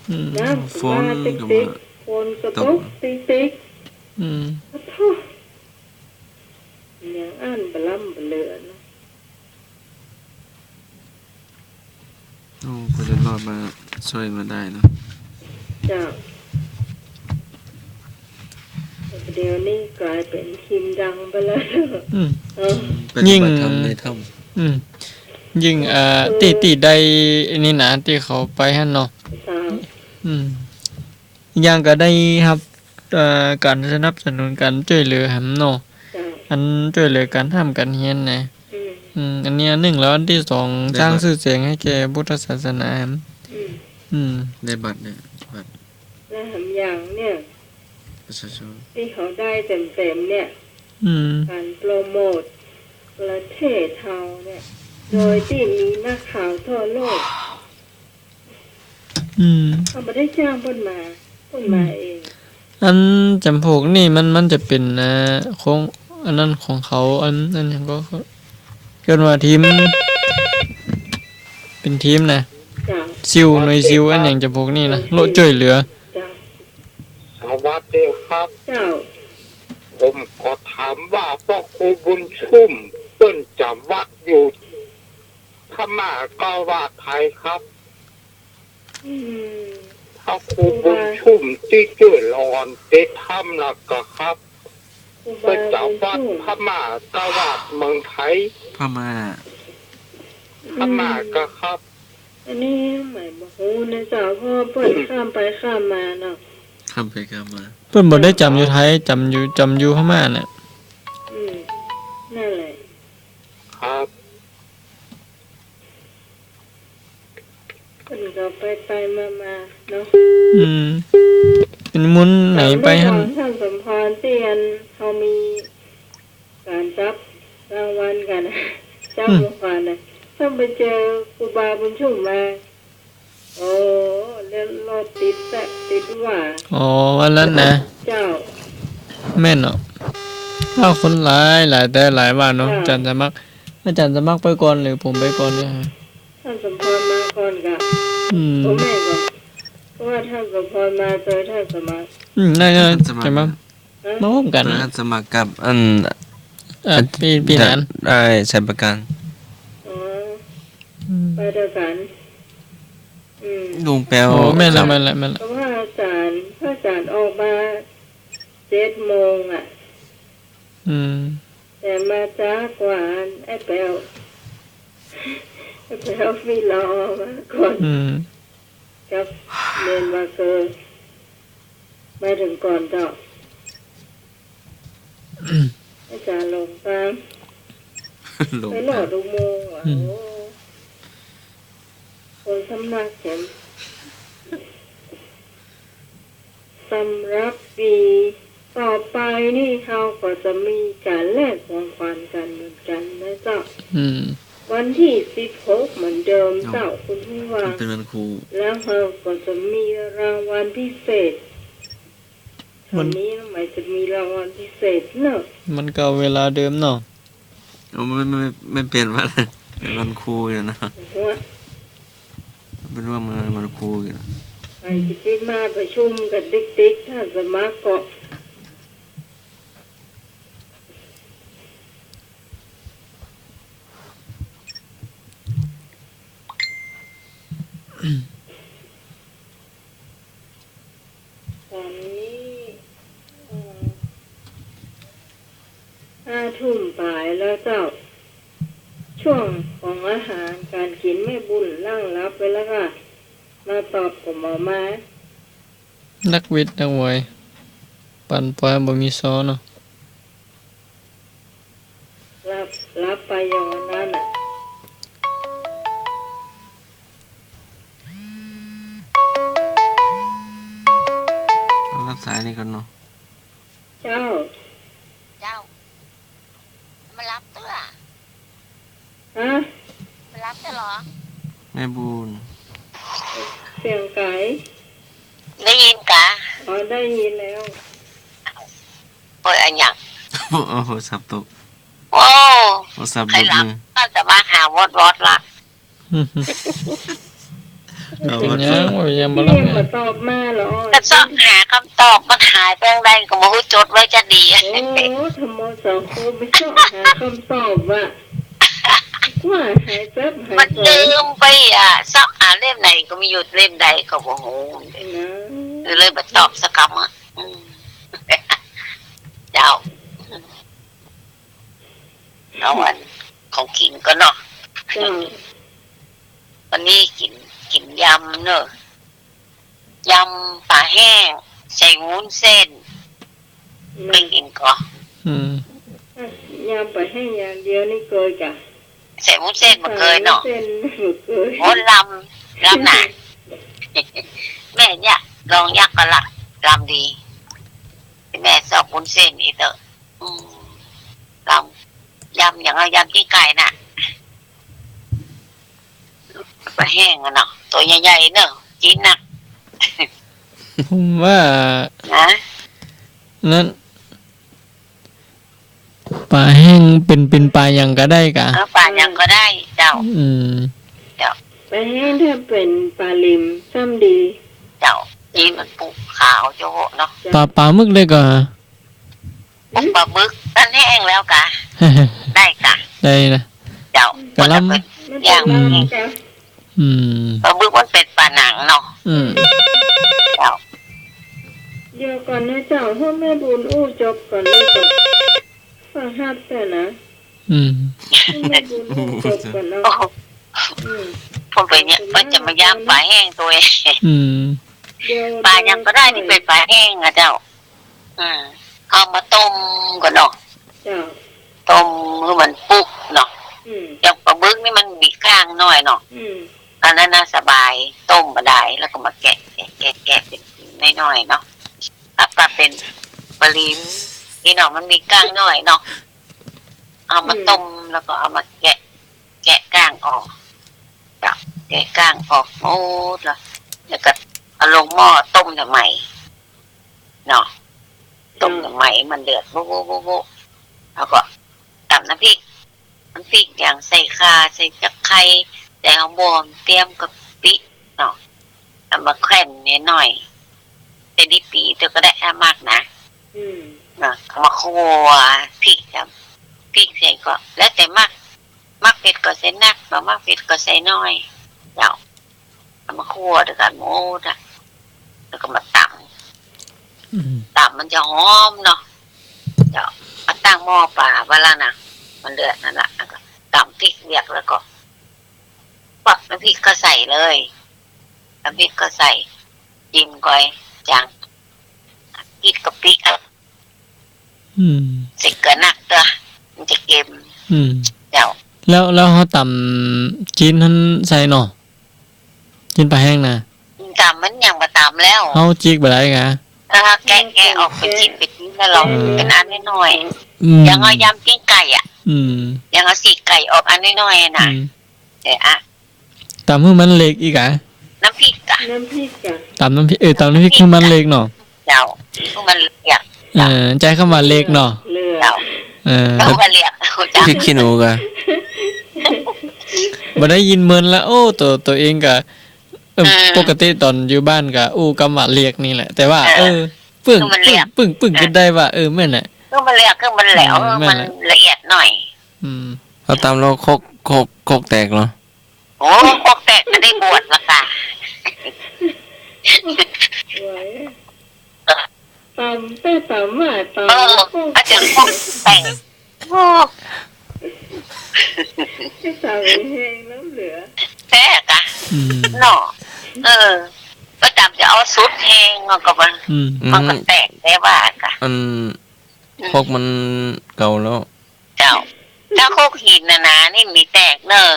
อืม น้ำก็มา ฝนก็มา ติ๊กๆ ฝนก็ตก ตก ติ๊กๆ อืม โอ้โธ่ อย่างอั้นบ่ล้ำบ่เหลือนะ โอ้ ก็ได้รอดมา ซ่อยมาได้เนาะ เจ้า เดี๋ยวนี้ก๋ายเป๋นทีมดังไปแล้ว อืม เออ ปฏิบัติธรรมในถ้ำ อืม ยิ่ง เอ่อ คือ ตี้ ตี้ได้อันนี้นะ ตี้เขาไปหั้นเนาะ เจ้า อืม อย่างก็ได้ฮับ เอ่อ ก๋านสนับสนุน ก๋านจ้วยเหลือหั้นเนาะ เจ้า อันจ้วยเหลือก๋านฮ่ำก๋านเฮียนนะ อืม อืม อันนี้อันนึ่ง แล้วอันตี้สอง ได้บัตร สร้างชื่อเสียงหื้อแก่พุทธศาสนาหั้น อืม อืม ได้บัตรเนี่ย บัตร และแถมอย่างเนี่ย ประชาชน ตี้เขาได้เต็มๆ เนี่ย อืม ก๋านโปรโมทประเทศเฮาเนี่ย โดยตี้มีนักข่าวทั่วโลก อืม เขาบ่ได้จ้างเปิ้นมา เปิ้นมาเอง อันจ๋ำพวกนี้มัน มันจะเป๋น อ่า ของ อันนั้นของเขา อัน อันหยังก็ เปิ้นว่าทีม เป๋นทีมนะ เจ้า ซิล หน่วยซิล อันหยังจ๋ำพวกนี้นะ เลาะจ้วยเหลือ เจ้า สวัสดี ครับ เจ้า ผมขอถามว่าพระครูบุญชุ่มเปิ้นจ๋ำวัดอยู่พม่าก็ว่าไทยครับ อืม พระครูบุญชุ่มตี้จ้วยหลอนเต๋ถ้ำละก่อครับ ครูบาบุญชุ่ม เปิ้นจ๋ำวัดพม่าก็ว่าเมืองไทย พม่า พม่าก่อครับ อันนี้หมายบ่ฮู้นะเจ้า เพราะว่าเปิ้นข้ามไปข้ามมาเนาะ ข้ามไปข้ามมา เปิ้นบ่ได้จ๋ำอยู่ไทย จ๋ำอยู่ จ๋ำอยู่พม่าน่ะ อืม นั่นแหละ ครับ เปิ้นก็ไปไปมามาเนาะ อืม เป๋นมุนไหนไปหั้น ถามเรื่องของท่านสมภารตี้อันเฮามีก๋านจับรางวัลกั๋น จับ อืม ของขวัญน่ะ ต้านไปเจอครูบาบุญชุ่มมา โอ้ แล้วรถติดแต๊ะติดว่า อ๋อ วันนั้นนะ เจ้า แม่นเนาะ ว่าคนหลาย หลายแต๊หลายว่าเนาะ เจ้า อาจ๋ารย์สมัคร อาจ๋ารย์สมัครไปก่อนหรือผมไปก่อนเนี่ยฮะ ต้านสมภารมาก่อนก่ะ อืม โอ้ แม่นก่ะ เพราะว่าต้านสมภารมาเจอต้านสมัคร อืม ได้ ได้ ต้านสมัคร ใจ๋บ่ ฮะ มาพร้อมกั๋น ต้านสมัครกับอัน เอ่อ อา ปี้ ปี้หนาน ได้ ชัยประการ อ๋อ อืม ไปเดียวกั๋น อืม ลุงแป๊ว โอ้ แม่นละ ครับ แม่นละ แม่นละ เพราะว่าอาจ๋ารย์ พระอาจ๋ารย์ออกมาเจ็ดโมงอะ อืม แต่มาจ๊ากว่าอันไอ้แป๊ว ไอ้แป๊วปี้รอมาก่อน อืม กับเรียนมาเกอ มาเถิงก่อนเจ้า อาจ๋ารย์หลงตาง หลงตาง ไปรอดูโมงว่ะ อืม โอ้ คนสำนักเข็ม สำหรับปี๋ต่อไปนี่เฮาก็จะมีก๋านแลกของขวัญกั๋นเหมือนกั๋นนะเจ้า อืม วันตี้สิบหกเหมือนเดิมเจ้า เอ้า คุณผู้ฟัง มันเป๋นวันครู แล้วเฮาก็จะมีรางวัลพิเศษ วัน วันนี้หมายจะมีรางวัลพิเศษเนาะ มันก็เวลาเดิมเนาะ โอ้ มัน มัน มันเป๋นวัน เป๋นวันครูอยู่นะ หัว เป๋นวัน วันครูอยู่นะ ใผจะไปมาประชุมกั๋นติ๊กๆ ต้านสมัครก็ ต๋อนนี้ เอ่อ ห้าทุ่มป๋ายแล้วเจ้า ช่วงของอาหารก๋านกิ๋น แม่บุญล่างหลับไปแล้วก่ะ มาตอบก็บ่มา นักวิทย์นักมวย ปั่นปอยบ่มีซ้อเนาะ หลับ หลับไปอย่างนั้นน่ะ เอารับสายนี่ก่อนเนาะ เจ้า เจ้า มารับเตื้อ ฮะ มารับเตื้อเหรอ แม่บุญ เสียงไก๋ ได้ยินกะ อ๋อ ได้ยินแล้ว เปิดอะหยัง โอ้โห โทรศัพท์ตก โอ้ โทรศัพท์หลุดมือ ใผหลับ ก็จะมาหาวอดๆ ละ เอา เป๋นหยัง ว่ายังบ่หลับ เป๋นหยัง ไง บ่ตอบมาเหรอ ก็เซาะหากำตอบ มันหายไปจั่งใดก็บ่ฮู้ จดไว้จะดี โอ้ ธรรมะสังคม ไปเซาะหากำตอบว่ะ ว่าหายแป๊บหาย มันลืมไปอะ เซาะหาเล่มไหนก็มีอยู่เล่มใดก็บ่ฮู้ นะ เลยบ่ตอบสักกำอะ อืม เจ้า เอาอันของกิ๋นก่อนเนาะ เจ้า วันนี้กิ๋น กิ๋นยำเนาะ ยำป๋าแห้ง ใส่วุ้นเส้น อืม เกยกิ๋นก่อ อืม ยำป๋าแห้งอย่างเดียวนี่เกยกะ ใส่วุ้นเส้นบ่เกยเนาะ ใส่วุ้นเส้นบ่เกย โอ้ ลำ ลำน่ะ แม่เนี่ย ลองยักก็ละ ลำดี แม่ซอกวุ้นเส้นอีกเต๊อะ อืม ลำ ยำอย่างเอายำตี้ไก่น่ะ ป๋าแห้งอะเนาะ ตั๋วใหญ่ๆ เนาะ กิ๋นนัก ผมว่า ฮะ นั้น ป๋าแห้งเป๋น เป๋นป๋าหยังก็ได้กะ เออ ป๋าหยังก็ได้ เจ้า อืม เจ้า ป๋าแห้งถ้าเป๋นป๋าหลิมซ้ำดี เจ้า จีนมันปูขาวโจ้เนาะ ปลา ปลาหมึกได้ก่อ ปลาบึกนั่นแห้งแล้วกะ ได้กะ ได้นะ เจ้า กะลำ ก็จะเป็นอย่าง อืม แห้ง อืม ปลาบึกมันเป็นปลาหนังเนาะ อืม เจ้า เดี๋ยวก่อนนะเจ้า พ่อแม่บุญอู้จบก่อนนะเจ้า ฟังฮับแต่นะ อืม พ่อแม่บุญอู้จบก่อนเนาะ โอ้โห อืม ผมไปเนี่ย ผมจะมาย่างปลาแห้งตัวเอง อืม เดี๋ยว ปลายังก็ได้ที่เป็นปลาแห้งอะเจ้า อืม เอามาต้มก่อนเนาะ เจ้า ต้มหื้อมันปุกเนาะ อืม อย่างปลาบึกนี่มันมีก้างน้อยเนาะ อืม อันนั้นน่ะสบาย ต้มมาได้ แล้วก็มาแกะ แกะ แกะ แกะเป็นน้อยๆเนาะ ถ้าปลาเป็นปลาลิ้นนี่เนาะ มันมีก้างน้อยเนาะ เอามา อืม ต้ม แล้วก็เอามาแกะ แกะก้างออก จ้ะ แกะก้างออกหมดแล้ว แล้วก็เอาลงหม้อต้มใหม่เนาะ ต้ม อืม ใหม่มันเดือด โบ๊ะ โบ๊ะ โบ๊ะ โบ๊ะ แล้วก็ตำน้ำพริก น้ำพริกอย่างใส่ข่า ใส่ตะไคร้ ใส่หอมบวม เตรียมกะปิเนาะ เอามาแขวนนิดหน่อย แต่นิดปีเดียวก็ได้ ห้ามมากนะ อืม นะ เอามาคั่วพริกครับ พริกใส่ก็แล้วแต่มัก มักเผ็ดก็ใส่นัก บ่มักเผ็ดก็ใส่น้อย เจ้า เอามาคั่วด้วยกันหมดอะ แล้วก็มาตำ อืม ตำมันจะหอมเนาะ เจ้า มาตั้งหม้อปลาไว้แล้วนะ มันเดือดนั่นแหละ แล้วก็ตำพริกเวียก แล้วก็ปักน้ำพริกก็ใส่เลย น้ำพริกก็ใส่ จิ้มก้อย จัง พริกกะปิ อืม ใส่เกลือนักเตื้อ มันจะเค็ม อืม เจ้า แล้ว แล้วเฮาตำจีนหั้นใส่เนาะ จีนปลาแห้งนะ ตำมันยังบ่ตำแล้ว เฮาจีกบ่ได้กะ เออ แกะ แกะออกเป็นชิ้น เป็นชิ้นแล้วลอง อืม เป็นอันน้อยๆ อืม อย่างเฮายำปิ้งไก่อะ อืม อย่างเฮาฉีกไก่ออกอันน้อยๆน่ะ อืม เอออะ ตำหื้อมันเล็กอีกอะ น้ำพริกอะ น้ำพริกอะ ตำน้ำพริก เออ ตำน้ำพริกหื้อมันเล็กเนาะ เจ้า หื้อมันเล็ก เออ ใจ๊กำว่าเล็กเนาะ เจ้า เออ กำว่าเล็ก เจ้า พริกขี้หนูกะ บ่ได้ยินเมินละ โอ้ ตั๋ว ตั๋วเองกะ เออ อืม ปกติต๋อนอยู่บ้านกะ โอ้ กำว่าเล็กนี่แหละ แต่ว่า เออ เออ ปึ้ง คือมันเล็ก ปึ้ง ปึ้ง ปึ้ง เออ กึ๊ดได้ว่า เออ แม่นแหละ คือมันเล็ก คือมันแหลว เออ แม่นแหละ มันละเอียดหน่อย อืม เฮาตำแล้วครก ครก ครกแตกเหรอ โอ้ ครกแตกก็ได้บวชละค่ะ ไหว ตำไปตำมาตำ เออ ครก อาจารย์ครกแตก โอ้ ไปตำแห้งน้ำเหลือ แตกอะ อืม เนาะ เออ ประจำจะเอาสุดแห้ง มันก็มัน อืม มันก็แตกได้ว่ากะ อัน อืม ครกมันเก่าแล้ว เจ้า ถ้าครกหินน่ะนะ นี่มีแตกเนอะ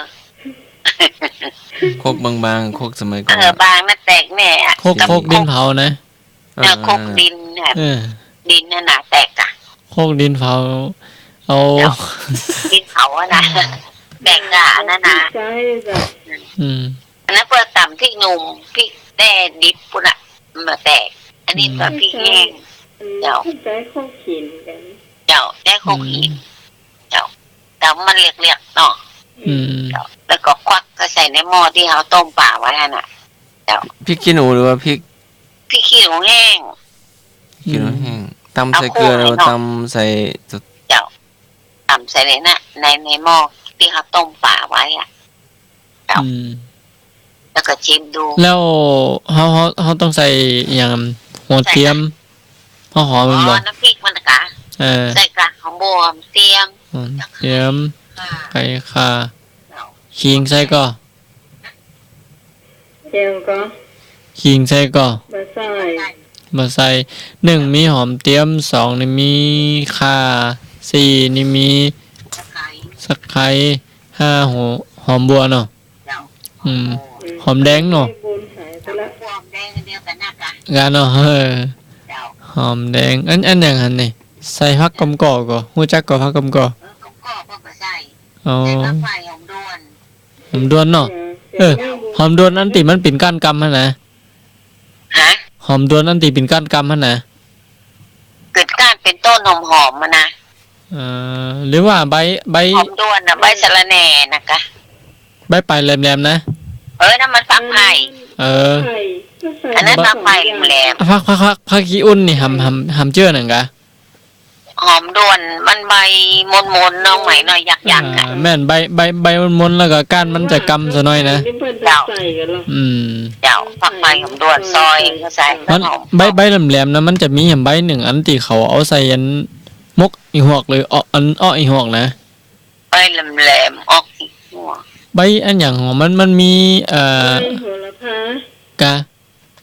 ครกบางๆ ครกสมัยก่อน เออ บางนะแตกแน่อะ ครก กับ ครกดินเผานะ เออ ครกดินน่ะ เออ ดินน่ะนะแตกอะ ครกดินเผา เอา เจ้า ดินเผาอะนะ แตกอะอันนั้นนะ ใช่จ้ะ อืม อันนั้นเปิ้นตำพริกหนุ่ม พริกแด่ดิบปู้นน่ะ มันบ่แตก อันนี้ อืม ตำพริกแห้ง อืม เจ้า ใจ๊ครกหินกัน เจ้า ใจ๊ครกหิน อืม เจ้า ตำมันเรียกๆเนาะ อืม เจ้า แล้วก็ควักก็ใส่ในหม้อตี้เฮาต้มปลาไว้หั้นน่ะ เจ้า พริกขี้หนูหรือว่าพริก พริกขี้หนูแห้ง ขี้หนูแห้ง อืม ตำใส่เกลือ เอาคั่วหน่อยเนาะ หรือว่าตำใส่ เจ้า ตำใส่ในน่ะ ใน ในหม้อตี้เฮาต้มปลาไว้อะ เจ้า อืม แล้วก็ชิมดู แล้วเฮา เฮา เฮาต้องใส่อะหยัง หัวเตียม ใส่ค่ะ หัวหอม อ๋อ แม่นบ่ น้ำพริกมันน่ะกะ เออ ใส่กะ หอมบวม เตียม หอมเตียม ข่า ใส่ข่า เจ้า ขิงใส่ก่อ เจียงก่อ ขิงใส่ก่อ บ่ใส่ บ่ใส่ นึ่งมีหอมเตียม สองนี่มีข่า สี่นี่มีตะไคร้ ห้าหอม หอมบัวเนาะ เจ้า อืม อืม หอมแดงเนาะ บุญหายไปละ หอมแดงอันเดียวกันนะกะ กะเนาะ เออ เจ้า หอมแดง อัน อันหยังหั้นนี่ ใส่ผักกำก่อก่อ ฮู้จักก่อผักกำก่อ เออ กำก่อก็บ่ใส่ อ๋อ ใส่ผักไฟหอมด้วน หอมด้วนเนาะ เออ เออ หอมด้วนอันตี้มันเป๋นก้านกำหั้นนะ ฮะ หอมด้วนอันตี้เป๋นก้านกำหั้นนะ เกิดก้านเป๋นต้นหอมๆ อะนะ เออ หรือว่าใบ ใบ หอมด้วนน่ะ ใบสะระแหน่น่ะกะ ใบปลายแหลมๆ นะ เออ นั่นมันฝักไผ่ เออ ไผ่ อันนั้น บ่ ผักใบแหลมๆ ผัก ผัก ผัก ผักขี้อุ่นนี่หำ หำ หำเจ้อหนังกะ หอมด้วน มันใบมนๆ น้องใหม่น้อย ยักษ์ๆ อ่า อะ แม่น ใบ ใบ ใบมนๆ แล้วก็ก้านมันจะกำซะหน้อยนะ เจ้า อืม เจ้า ผักใบหอมด้วน ซอยก็ใส่ มัน หอม ใบ ใบแหลมๆ นะ มันจะมีแหมใบหนึ่งอันตี้เขาเอาใส่อันหมกอี่หวก หรือ อ้อ อันอ้ออี่หวกนะ ใบแหลมๆ ออกอี่หวก ใบอันหยังหอม มัน มันมี เอ่อ ใบโหระพา กะ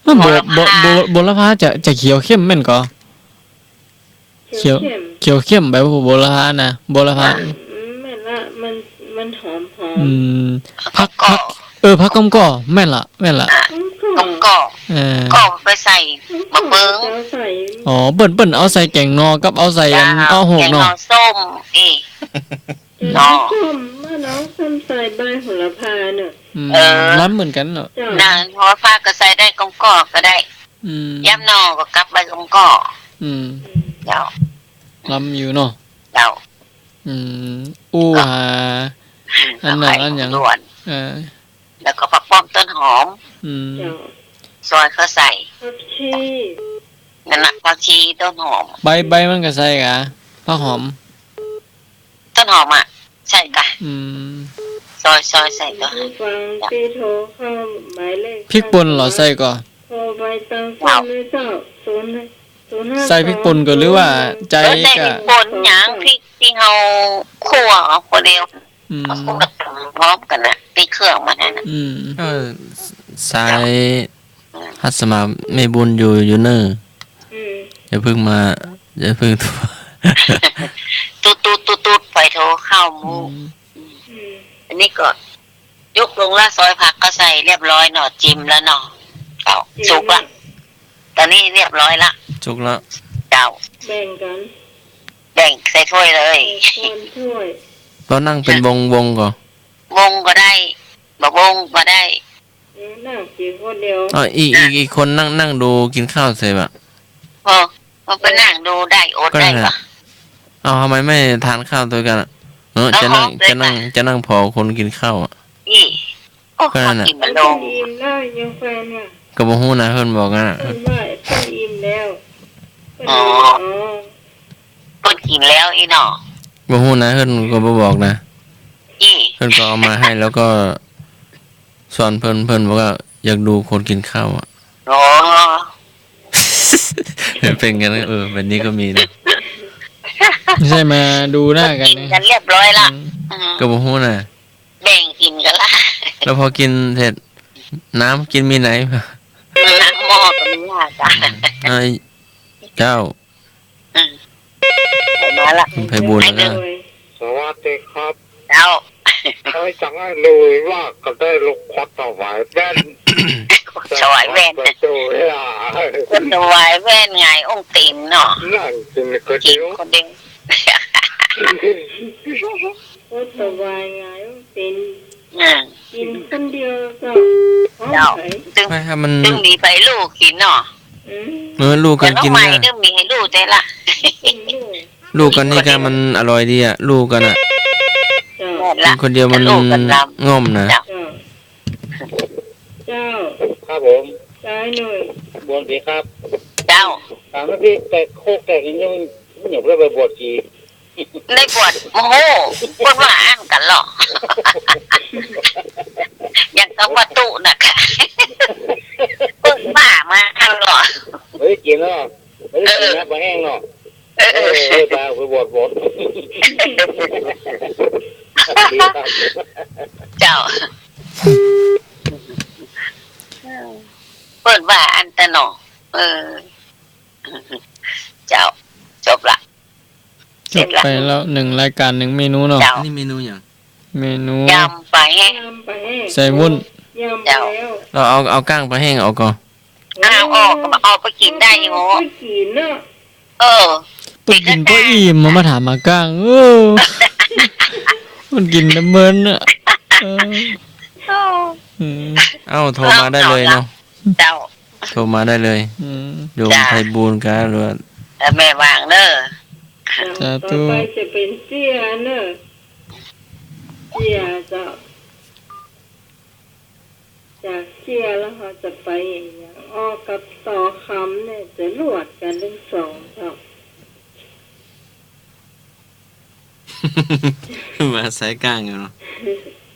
โหระพา โบ โบ โบ โหระพาจะ จะเขียวเข้มแม่นก่อ เขียว เขียวเข้ม เขียวเข้ม ใบโหระพานะ โหระพา อืม แม่นละ มัน มันหอมๆ อืม ผัก ผักก้อ ผัก เออ ผักก้อมก้อ แม่นละ แม่นละ ก้อมก้อ เออ ก้อมก้อไปใส่มะเฟือง เจ้าใส่ อ๋อ เปิ้น เปิ้นเอาใส่แก๋งหน่อกับเอาใส่อัน เจ้า อ้อโหก แก๋งหน่อ เนาะ ส้ม เอ้ย แก๋งหน่อส้ม บ้านเฮาส้มใส่ใบโหระพาเนาะ อืม เออ ล้ำเหมือนกั๋นเนาะ เจ้า นะ โหระพาก็ใส่ได้ ก้อมก้อก็ได้ อืม ยำหน่อก็กับใบก้อมก้อ อืม เจ้า ล้ำอยู่เนาะ เจ้า อืม อู้ ก็ หา อันนั้น ผักใบ อันหยัง ด่วน เออ แล้วก็ผักป้อมต้นหอม อืม เจ้า ซอยเข้าใส่ ผักชี นั่นน่ะ ผักชีต้นหอม ใบ ใบมันก็ใส่กะ ผักหอม ต้นหอมอะ ใส่กะ อืม ซอย ซอยใส่ก็ ผู้ฟังตี้โทรเข้าหมายเลข พริกป่นเหรอ ใส่ก่อ โทรไปตางต้นเลยเจ้า ศูนย์ ศูนย์ห้า ใส่พริกป่นก่อหรือว่าใส่ เออ ใส่พริกป่น ก๋อ หยัง พริกตี้เฮาคั่วเอาคนเดียว อืม เอาคั่วตำพร้อมกั๋นน่ะ ตี้เครื่องมันนั่นน่ะ อืม เออ สาย เจ้า อืม ฮัดสมัครแม่บุญอยู่ อยู่เน่อ อืม อย่าเพิ่งมา อย่าเพิ่งโทร ตุ๊ดตุ๊ดตุ๊ดตุ๊ด ไปโทรเข้าหมู่ อืม อืม อันนี้ก็ยกลงละ ซอยผักก็ใส่เรียบร้อยเนาะ จิ้มแล้วเนาะ เจ้า สุกละ ต๋อนนี้เรียบร้อยละ สุกละ เจ้า แบ่งกั๋น แบ่งใส่ถ้วยเลย ใส่ถ้วย แล้วนั่งเป๋นวง วงก่อ วงก็ได้ บ่วงก็ได้ เออ นั่งกิ๋นคนเดียว อ้าว อีก อีก อีกคนนั่ง นั่งดูกิ๋นข้าวเสร็จอะ เออ มันไปนั่งดูได้ อดได้ปะ ก็นั่นแหละ เอา ทำไมไม่ทานข้าวด้วยกันอะ เออ เอา จะนั่ง พร้อมด้วยกัน จะนั่ง จะนั่งผ่อคนกิ๋นข้าวอะ อี้ โอ้ ก็นั่นแหละ กิ๋นมันลง อิ่มแล้วยังไปเนี่ย ก็บ่ฮู้นะ เปิ้นบอกงั้นอะ เปิ้นว่าเปิ้นอิ่มแล้ว เปิ้น อ๋อ อ๋อ เปิ้นกิ๋นแล้วอี้เนาะ บ่ฮู้นะ เปิ้นก็บ่บอกนะ อี้ เปิ้นก็เอามาให้แล้วก็ ส่วนเปิ้น เปิ้นบอกว่าอยากดูคนกิ๋นข้าวอะ อ๋อ เป๋นกั๋นนะ เออ แบบนี้ก็มีนะ ไม่ใช่มาดูหน้ากั๋นนะ กิ๋นกั๋นเรียบร้อยละ อืม อืม ก็บ่ฮู้นะ แบ่งกิ๋นกั๋นละ แล้วพอกิ๋นเสร็จ น้ำกิ๋นมีไหน น้ำหม้อก็มีหน้ากั๋น เอ้ย เจ้า อืม มาละ ไพบูลย์ ไอ้หนึ่ง นะ สวัสดีครับ เจ้า ใครสั่งให้ลุยว่าก็ได้ลูกควักถวายแว่น ถวายแว่น ไปดูเวลา คนถวายแว่นไง องค์ติ่มเนาะ นั่งกิ๋นก๋วยเตี๋ยว กิ๋นคนเดียว คนถวายไง องค์ติ่ม อืม กิ๋นคนเดียวเจ้า เจ้า ตึง ไม่ครับ มัน ตึงมีใผลู่กิ๋นเนาะ อืม เออ ลู่กั๋นกิ๋น แต่น้องใหม่ นะ ตึงมีใผลู่แต่ละ ลู่กั๋นนี่ก็มันอร่อยดีอะ ลู่กั๋นอะ เจ้า กิ๋นคนเดียวมัน ลู่กั๋นลำ ง่อมนะ เจ้า เจ้า เจ้า ครับผม ซ้ายหน่อย บนดีครับ เจ้า ถามว่าพี่แตกโคกแตกอย่างนี้ หนูได้ไปบวชชี ได้บวช โอ้โห เปิ้นว่าอั้นกั๋นเหรอ อย่างกับว่าตุ๊น่ะค่ะ เปิ้นว่ามาอั้นเหรอ ไม่ได้กิ๋นเนาะ ไม่ได้กิ๋นนะ เออ ปลาแห้งเนาะ เออ เออ เออ เออ ปลาไปบวช บวช ดีครับ เจ้า เปิ้นว่าอั้นตะเนาะ เออ เจ้า จบละ จบไปแล้ว เสร็จละ หนึ่งรายการ หนึ่งเมนูเนาะ เจ้า อันนี้เมนูหยัง เมนู ยำปลาแห้ง ยำปลาแห้ง ใส่วุ้น ยำ เจ้า แล้วเอา เอาก้างปลาแห้งออกก่อน เอาออก เอาไปกิ๋นได้อยู่ เอาไปกิ๋นเนาะ เออ เปิ้นกิ๋นป้ออิ่ม มา มาถามหาก้าง เออ มันกิ๋นแต่เมินอะ เออ เออ อืม เอ้า โทรมาได้เลยเนาะ เจ้า โทรมาได้เลย อืม โยม จ้ะ ไพบูลย์กะ หรือว่า เออ แม่วางเน้อ สาธุ ต่อไปจะเป๋นเจียเน้อ เจียเจ้า จากเจียแล้วเฮาจะไปอะหยัง ออกกับต่อคำเนี่ย จะลวดกั๋นตึงสองเจ้า มาใส่ก้างอยู่เนาะ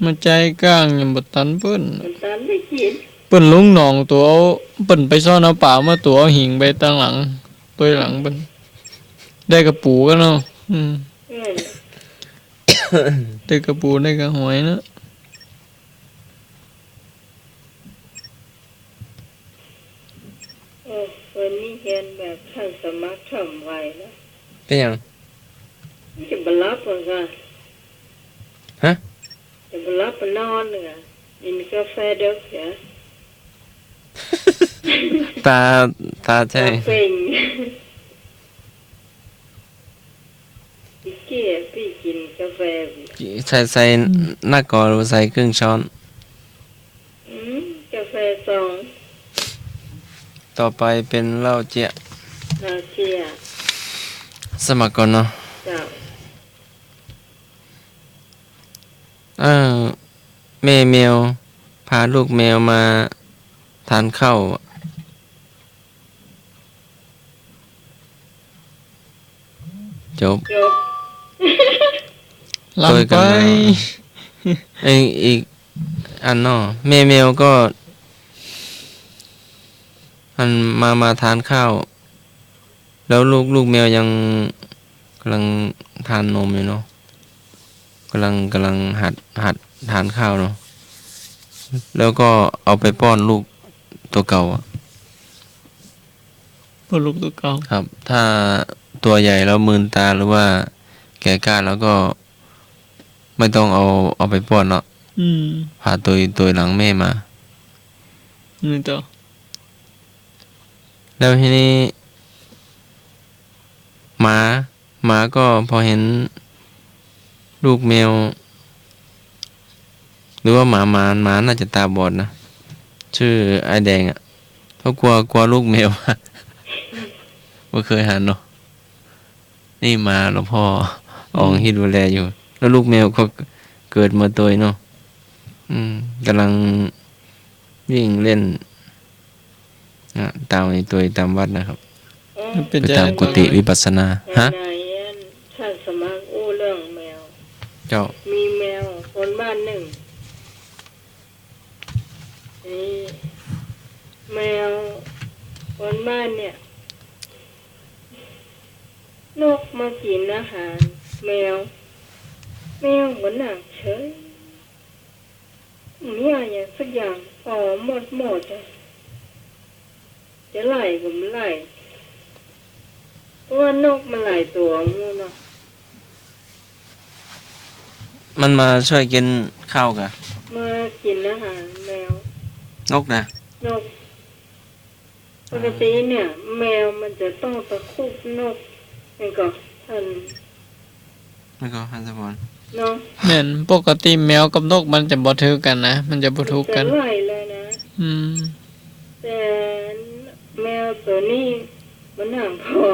มาใส่ก้างยังบ่ตันเปิ้น บ่ตันได้กิ๋น เปิ้นลงหนองตั๋ว เปิ้นไปซ่อนเอาป๋ามาตั๋ว เอาหิงไปตังหลัง ตวยหลังเปิ้น ได้กะปู๋กั๋นเนาะ อืม เออ ได้กะปู๋ ได้กะหอยเนาะ โอ้ วันนี้เฮียนแบบท่านสมัครทำไวนะ เป๋นหยัง มันจะบ่หลับเหรอกะ ฮะ จะบ่หลับบ่นอนเหรอกะ กิ๋นกาแฟเดิกเหรอ ต๋า ต๋าใจ้ ต๋าเป๋ง ปี้เกี้ย ปี้กิ๋นกาแฟ ใส่ ใส่ อืม นักก่อ หรือใส่ครึ่งช้อน อืม กาแฟซอง ต่อไปเป๋นเหล้าเจี๊ยะ เหล้าเจี๊ยะ สมัครก่อนเนาะ เจ้า เออ แม่แมว พาลูกแมวมาทานข้าว จบ จบ ล้ำไป เอ้ย อีกอันเนาะ แม่แมวก็ อันมา มาทานข้าว แล้วลูก ลูกแมวยังก่ำลังทานนมอยู่เนาะ ก่ำลัง ก่ำลังหัด หัดทานข้าวเนาะ แล้วก็เอาไปป้อนลูกตั๋วเก่าอะ ป้อนลูกตั๋วเก่า ครับ ถ้าตั๋วใหญ่แล้วมืนต๋าหรือว่าแก่กล้าแล้วก็ไม่ต้องเอา เอาไปป้อนเนาะ อืม พาตวย ตวยหลังแม่มา นี่ต่อ แล้วทีนี้ หมา หมาก็พอเห็นลูกแมว หรือว่าหมา หมา หมาน่าจะต๋าบอดนะ จื้อไอ้แดงอะ เขากั๋ว กั๋วลูกแมว บ่เกยหันเนาะ นี่หมาหลวงป้อ อืม อองฮิตดูแลอยู่ แล้วลูกแมวก็เกิดมาตวยเนาะ อืม ก่ำลังวิ่งเล่น อ่ะ ตวย ตวยต๋ามวัดนะครับ เออ ไปต๋ามกุฏิวิปัสสนา ฮะ ไหนๆ อันท่านสมัครอู้เรื่องแมว เจ้า มีแมวคนบ้านนึ่ง นี่ แมวคนบ้านเนี่ย นกมากิ๋นอาหารแมว แมวก็นั่งเฉย บ่มีอะหยังสักอย่าง อ๋อ หมดหมดอะ จะไล่ก็บ่ไล่ เพราะว่านกมันหลายตั๋วอยู่เนาะ มันมาช่วยกิ๋นข้าวกะ มากิ๋นอาหารแมว นกนะ นก ปกติเนี่ย แมวมันจะต้องตะครุบนก นี่ก็ อัน นี่ก็ หันสะพอน เนาะ แม่น ปกติแมวกับนกมันจะบ่ถืกกั๋นนะ มันจะบ่ถูกกั๋น มันจะไล่เลยนะ อืม แต่แมวตั๋วนี้มันนั่งผ่อ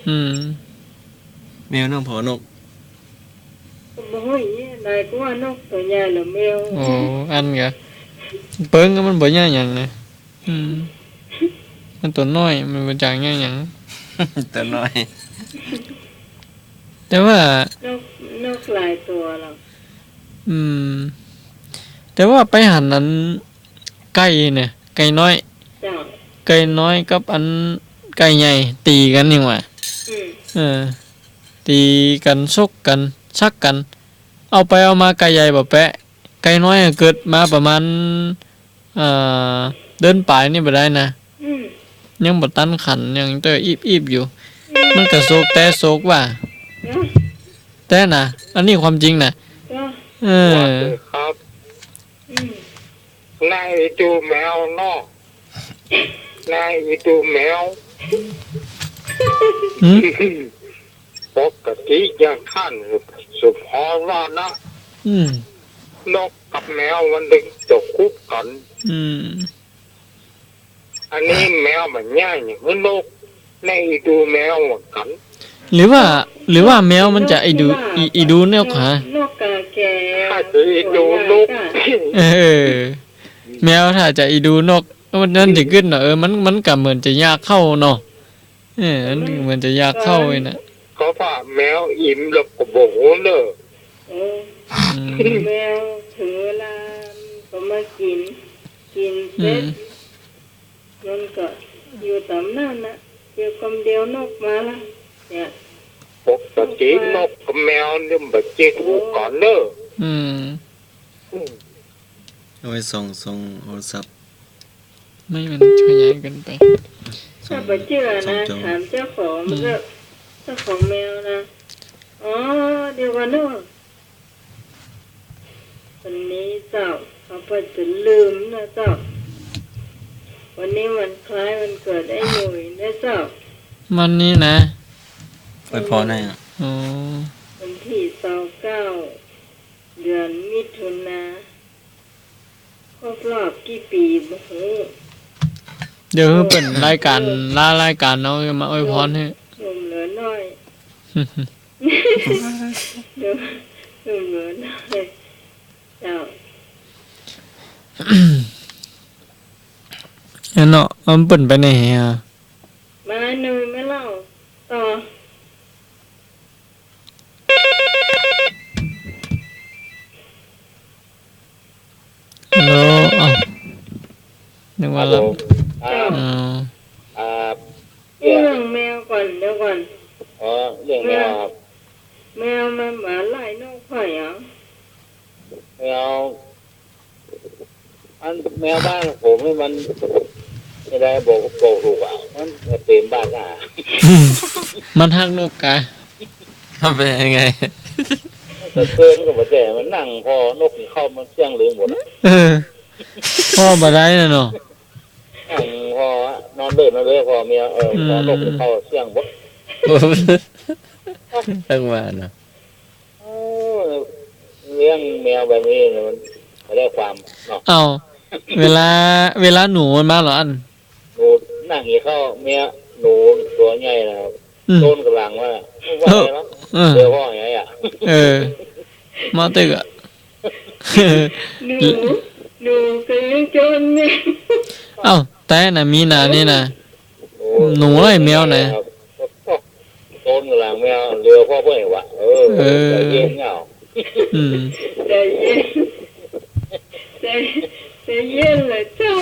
อืม แมวนั่งผ่อนก ก็บ่ฮู้อีก นายก็ว่านกตั๋วใหญ่หรือแมว โอ้ อันกะ เปิ้งก็มันบ่ใหญ่หยังนะ อืม มันตั๋วน้อย มันบ่จักใหญ่หยัง ตั๋วน้อย แต่ว่า นก นกหลายตั๋วหรอก อืม แต่ว่าไปหันอันไก่เนี่ย ไก่น้อย เจ้า ไก่น้อยกับอันไก่ใหญ่ตี๋กั๋นนี่หว่า อืม เออ ตี๋กั๋น ซกกั๋น สักกั๋น เอาไปเอามาไก่ใหญ่บ่แป๊ะ ไก่น้อยเกิดมาประมาณ เอ่อ เดือนป๋ายนี่บ่ได้นะ อืม ยังบ่ตันขัน ยังเต้ออีบๆ อยู่ อืม มันก็ซกแต๊ซกว่า เนาะ แต๊นะ อันนี้ความจริงนะ เนาะ เออ สวัสดีครับ อืม นายอีตูแมวเนาะ นายอีตูแมว หืม ปกติอย่างท่านสมพรว่านะ อืม นกกับแมวมันเลยตะครุบกั๋น อืม อันนี้แมวมันใหญ่อย่างนก นายอีตูแมวเหมือนกั๋น หรือว่า หรือว่าแมวมันจะอีดู อี อีดูนกหา นกกาแก ถ้าคืออีตูนก เออ แมวถ้าจะอีดูนก มันนั่นจะกึ๊ดเนาะ เออ มัน มันก็เหมือนจะอยากเข้าเนาะ เออ มันเหมือนจะอยากเข้าไอ้น่ะ เขาว่าแมวอิ่มแล้วก็บ่ฮู้เนอะ เออ อืม แมวเถิงเวลามันก็มากิ๋น กิ๋นเสร็จ อืม มันก็อยู่ต๋ามนั้นน่ะ เดี๋ยวกำเดียวนกมาละ เนี่ย ปกตินกกับแมวเนี่ยมันบ่เจ๊กฮู้กั๋นเนอะ อืม อืม เอาไว้ส่ง ส่งโทรศัพท์ ไม่ มันขยายเกินไป ถ้าบ่เจื้อนะ ส่งจอ ถามเจ้าของ อืม ก็ เจ้าของแมวนะ อ๋อ เดี๋ยวก่อนเนอะ วันนี้เจ้า เขาก็จะลืมนะเจ้า วันนี้วันคล้ายวันเกิดไอ้หนุ่ยนะเจ้า วันนี้นะ อวยพรให้อะ อ๋อ วันตี้ซาวเก้า เดือนมิถุนา ครบรอบกี่ปี๋บ่ฮู้ เดี๋ยวหื้อเปิ้นรายก๋าน เออ ลารายก๋านเอามาอวยพรหื้อ หนุ่มเหลือน้อย หนุ่ม หนุ่มเหลือน้อย เจ้า อันเนาะ อันเปิ้นไปไหนอะ มาหนุ่ยมาเล่าต่อ ฮัลโหล อ้าว นึกว่าหลับ ฮัลโหล อ่า อ๋อ อ่า เรื่องแมวก่อน เดี๋ยวก่อน อ๋อ เรื่องแมวครับ แมว แมวมันมาไล่นกข้อยเหรอ แมว อันแมวบ้านผมนี่มันจะได้บอก บอกถูกอะ มันเต็มบ้านอะ มันฮักนกกะ มันเป๋นยังไง แต่เปิ้นก็บ่แจ้ มันนั่งผ่อนกกิ๋นข้าวมันเสี้ยงเหลืองหมดอะ เออ ผ่อบ่ได้น่ะเนาะ นั่งผ่อ นอนเดินมาเลย ผ่อแมว เออ อืม ผ่อนกกิ๋นข้าวเสี้ยงหมด ตั้งว่าเนาะ โอ้ เลี้ยงแมวแบบนี้เนี่ยมันได้ความเนาะ เอ้า เวลา เวลาหนูมันมาเหรออัน หนูนั่งกิ๋นข้าว แมว หนูตั๋วใหญ่น่ะ อืม โจรก๋ำลังว่า เออ ว่าไงวะ เออ เจอพ่อไงอะ เออ มาตึกอะ หนู หนูก็ยังโจรเนี่ย เอ้า แต่น่ะมีนานี่นะ โอ้ หนูไล่แมวนะ โจรก๋ำลังแมว เหลือพ่อเปิ้นวะ เออ เออ ใจ๋เย็นเงา อืม ใจ๋เย็น ใจ๋ ใจ๋เย็นเหรอเจ้า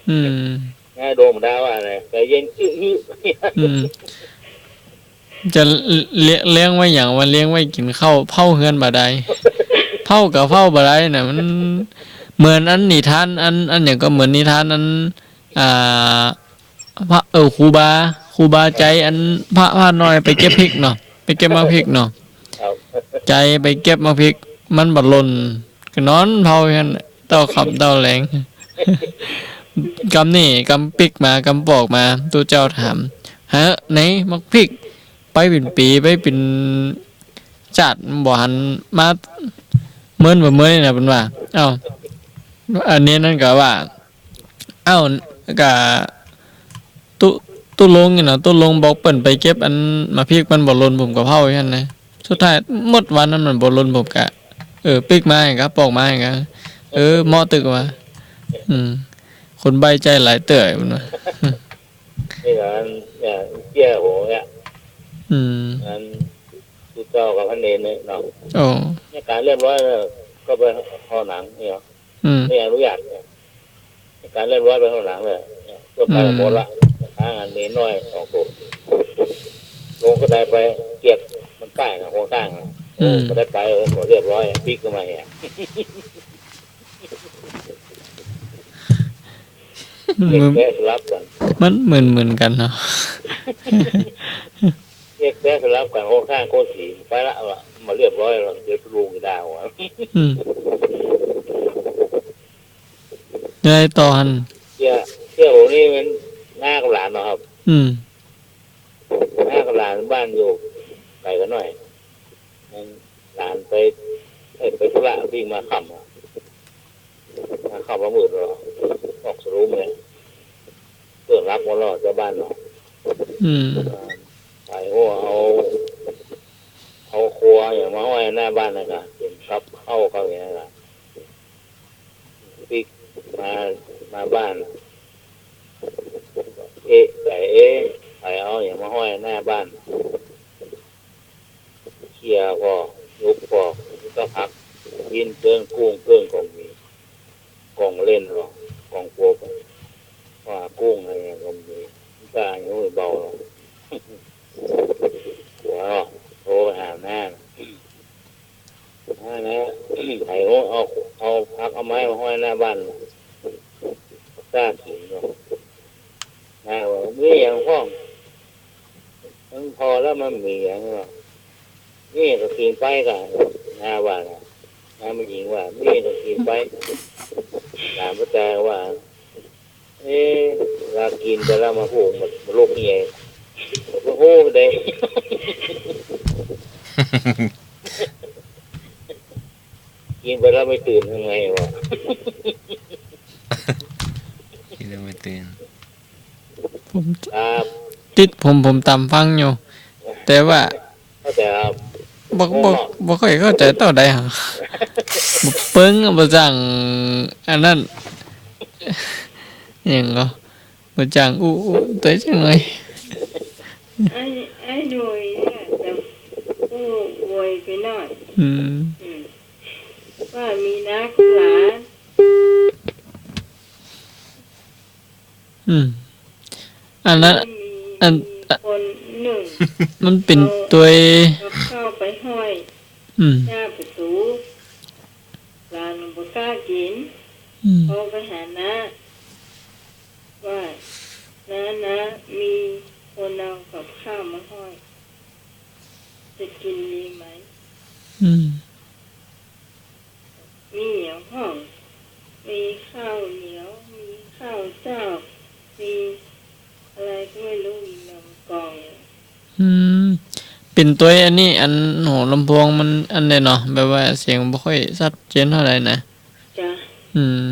อืม ง่ายโดมดาว่าอะไร ใจ๋เย็นอื้อ อืม จะเลี้ยง เลี้ยงไว้หยังวะ เลี้ยงไว้กิ๋นข้าว เผาเฮือนบ่ได้ เผาก็เผาบ่ได้น่ะ มันเหมือนอันนิทาน อัน อันหยังก็เหมือนนิทานอัน อ่า พระ เออ ครูบา ครูบาใจ๋อันพระ พระน้อยไปเก็บพริกเนาะ ไปเก็บหมากพริกเนาะ ครับ ใจ๋ไปเก็บหมากพริก มันบ่หล่น ก็นอนเผาอยู่หั้น เต้าค่ำเต้าแลง กำนี่กำปิ๊กมา กำปอกมา ตุ๊เจ้าถาม "เฮ้อ ไหนหมากพริก ไปเป๋นปี๋ ไปเป๋นจ๊าด บ่หันมา เมินบ่เมินนี่นะ" เปิ้นว่า เอ้า อันนี้นั่นก็ว่า เอ้า ก็ ตุ๊ ตุ๊ลุงนี่นะ ตุ๊ลุงบอกเปิ้นไปเก็บอันหมากพริก มันบ่หล่น ผมก็เผาอยู่หั้นนะ สุดท้ายหมดวันนั้นมันบ่หล่น ผมก็ เออ ปิ๊กมาหั้นก็ ปอกมาหั้นก็ เออ เหมาะตึกว่า อืม คนใบ้ใจ๋หลายเตื้อ เปิ้นว่า นี่ก็อัน เนี่ย เตี้ยโหเนี่ย อืม อัน ตุ๊เจ้ากับพระเณรเนี่ยเนาะ โอ้ เนี่ยก๋านเรียบร้อยแล้ว ก็ไปห่อหนังเนี่ย อืม ไม่อนุญาตเนี่ย ก๋านเรียบร้อยไปข้างหลังเลย เนี่ย เพื่อไป อืม หมดละ หางานเณรน้อยสองคน ลงกระไดไปเก็บมันป้ายนะ โครงสร้างนะ อืม โอ้ กระไดไป โอ้ เรียบร้อย ปิ๊กขึ้นมาเนี่ย มัน เรียกแป๊ะสลับกั๋น มันเหมือนๆ กั๋นเนาะ เรียกแป๊ะสลับกั๋น โครงสร้างโคตรสี ไปละวะ มาเรียบร้อยแล้ว เดี๋ยวลุงจะด่าหัว อืม ไงต่อหั้น เตี้ย เตี้ยโหนี่มันน้ากับหลานเนาะครับ อืม น้ากับหลานบ้านอยู่ไก๋กั๋นหน่อย มันหลานไป เอ้ย ไปธุระวิ่งมาค่ำอะ มาค่ำมามืดแล้ว ออกสะดุ้งเนี่ย เปิ้นหลับหมดแล้ว เจ้าบ้านเนาะ อืม ไป โอ้ เอา เอาครัวอย่างมาห้อยหน้าบ้านนะกะ เป๋นกับข้าวกับอย่างนั้นกะ ปิ๊กไป มาห้อยหน้าบ้าน เขี่ยก็ ยุบก็ ก็ผัก กิ๋นเปิ้ง กุ้งเปิ้งก็มี ของเล่นก็ ของโปรด ว่ากุ้งอะไรก็มี มันก็ยังบ่เบาหรอก หัวโทรไปหาน้า น้า น้า ไผเอา เอาผักเอาไม้มาห้อยหน้าบ้าน กล้ากิ๋นบ่ น้าว่า มีหยังพ่อง มันผ่อแล้วมันมีหยังบ่ มีก็กิ๋นไปก่ะ น้าว่านะ น้าแม่ญิงว่า มีก็กิ๋นไป หลานป้อจอยว่า เอ๊ะ เวลากิ๋นไปแล้วมาโห มัน มันโรคเหี่ย โอ้โห เด้ กิ๋นไปแล้วไม่ตื่นทำไงวะ กิ๋นแล้วไม่ตื่น ผม ครับ ติดผม ผมต๋ามฟังอยู่ แต่ว่า เข้าใจ๋ครับ บ่ บ่ บ่ค่อยเข้าใจ๋เต้าใดหรอก บ่เปิ้ง บ่จ้าง อันนั้น หยังก็ บ่จ้างอู้ อู้ แต่จังไง ไอ้ ไอ้หน่วยเนี่ยจะอู้อวยไปหน่อย อืม อืม ว่ามีนักหลา อืม อันนั้น มี อัน มีคนนึ่ง มันเป๋น เอา ตวย กับข้าวไปห้อย อืม หน้าประตู๋ หลานบ่กล้ากิ๋น อืม เขาไปหาน้า ว่า น้า น้า มีคนเอากับข้าวมาห้อย จะกิ๋นดีไหม อืม มีหยังพ่อง มีข้าวเหนียว มีข้าวเจ้า มีอะไรก็ไม่รู้ มีนมกล่อง อืม เป๋นตวยอันนี้ อัน โห ลำโพงมันอันใดเนาะ แบบว่าเสียงบ่ค่อยชัดเจนเท่าใดนะ จ้ะ อืม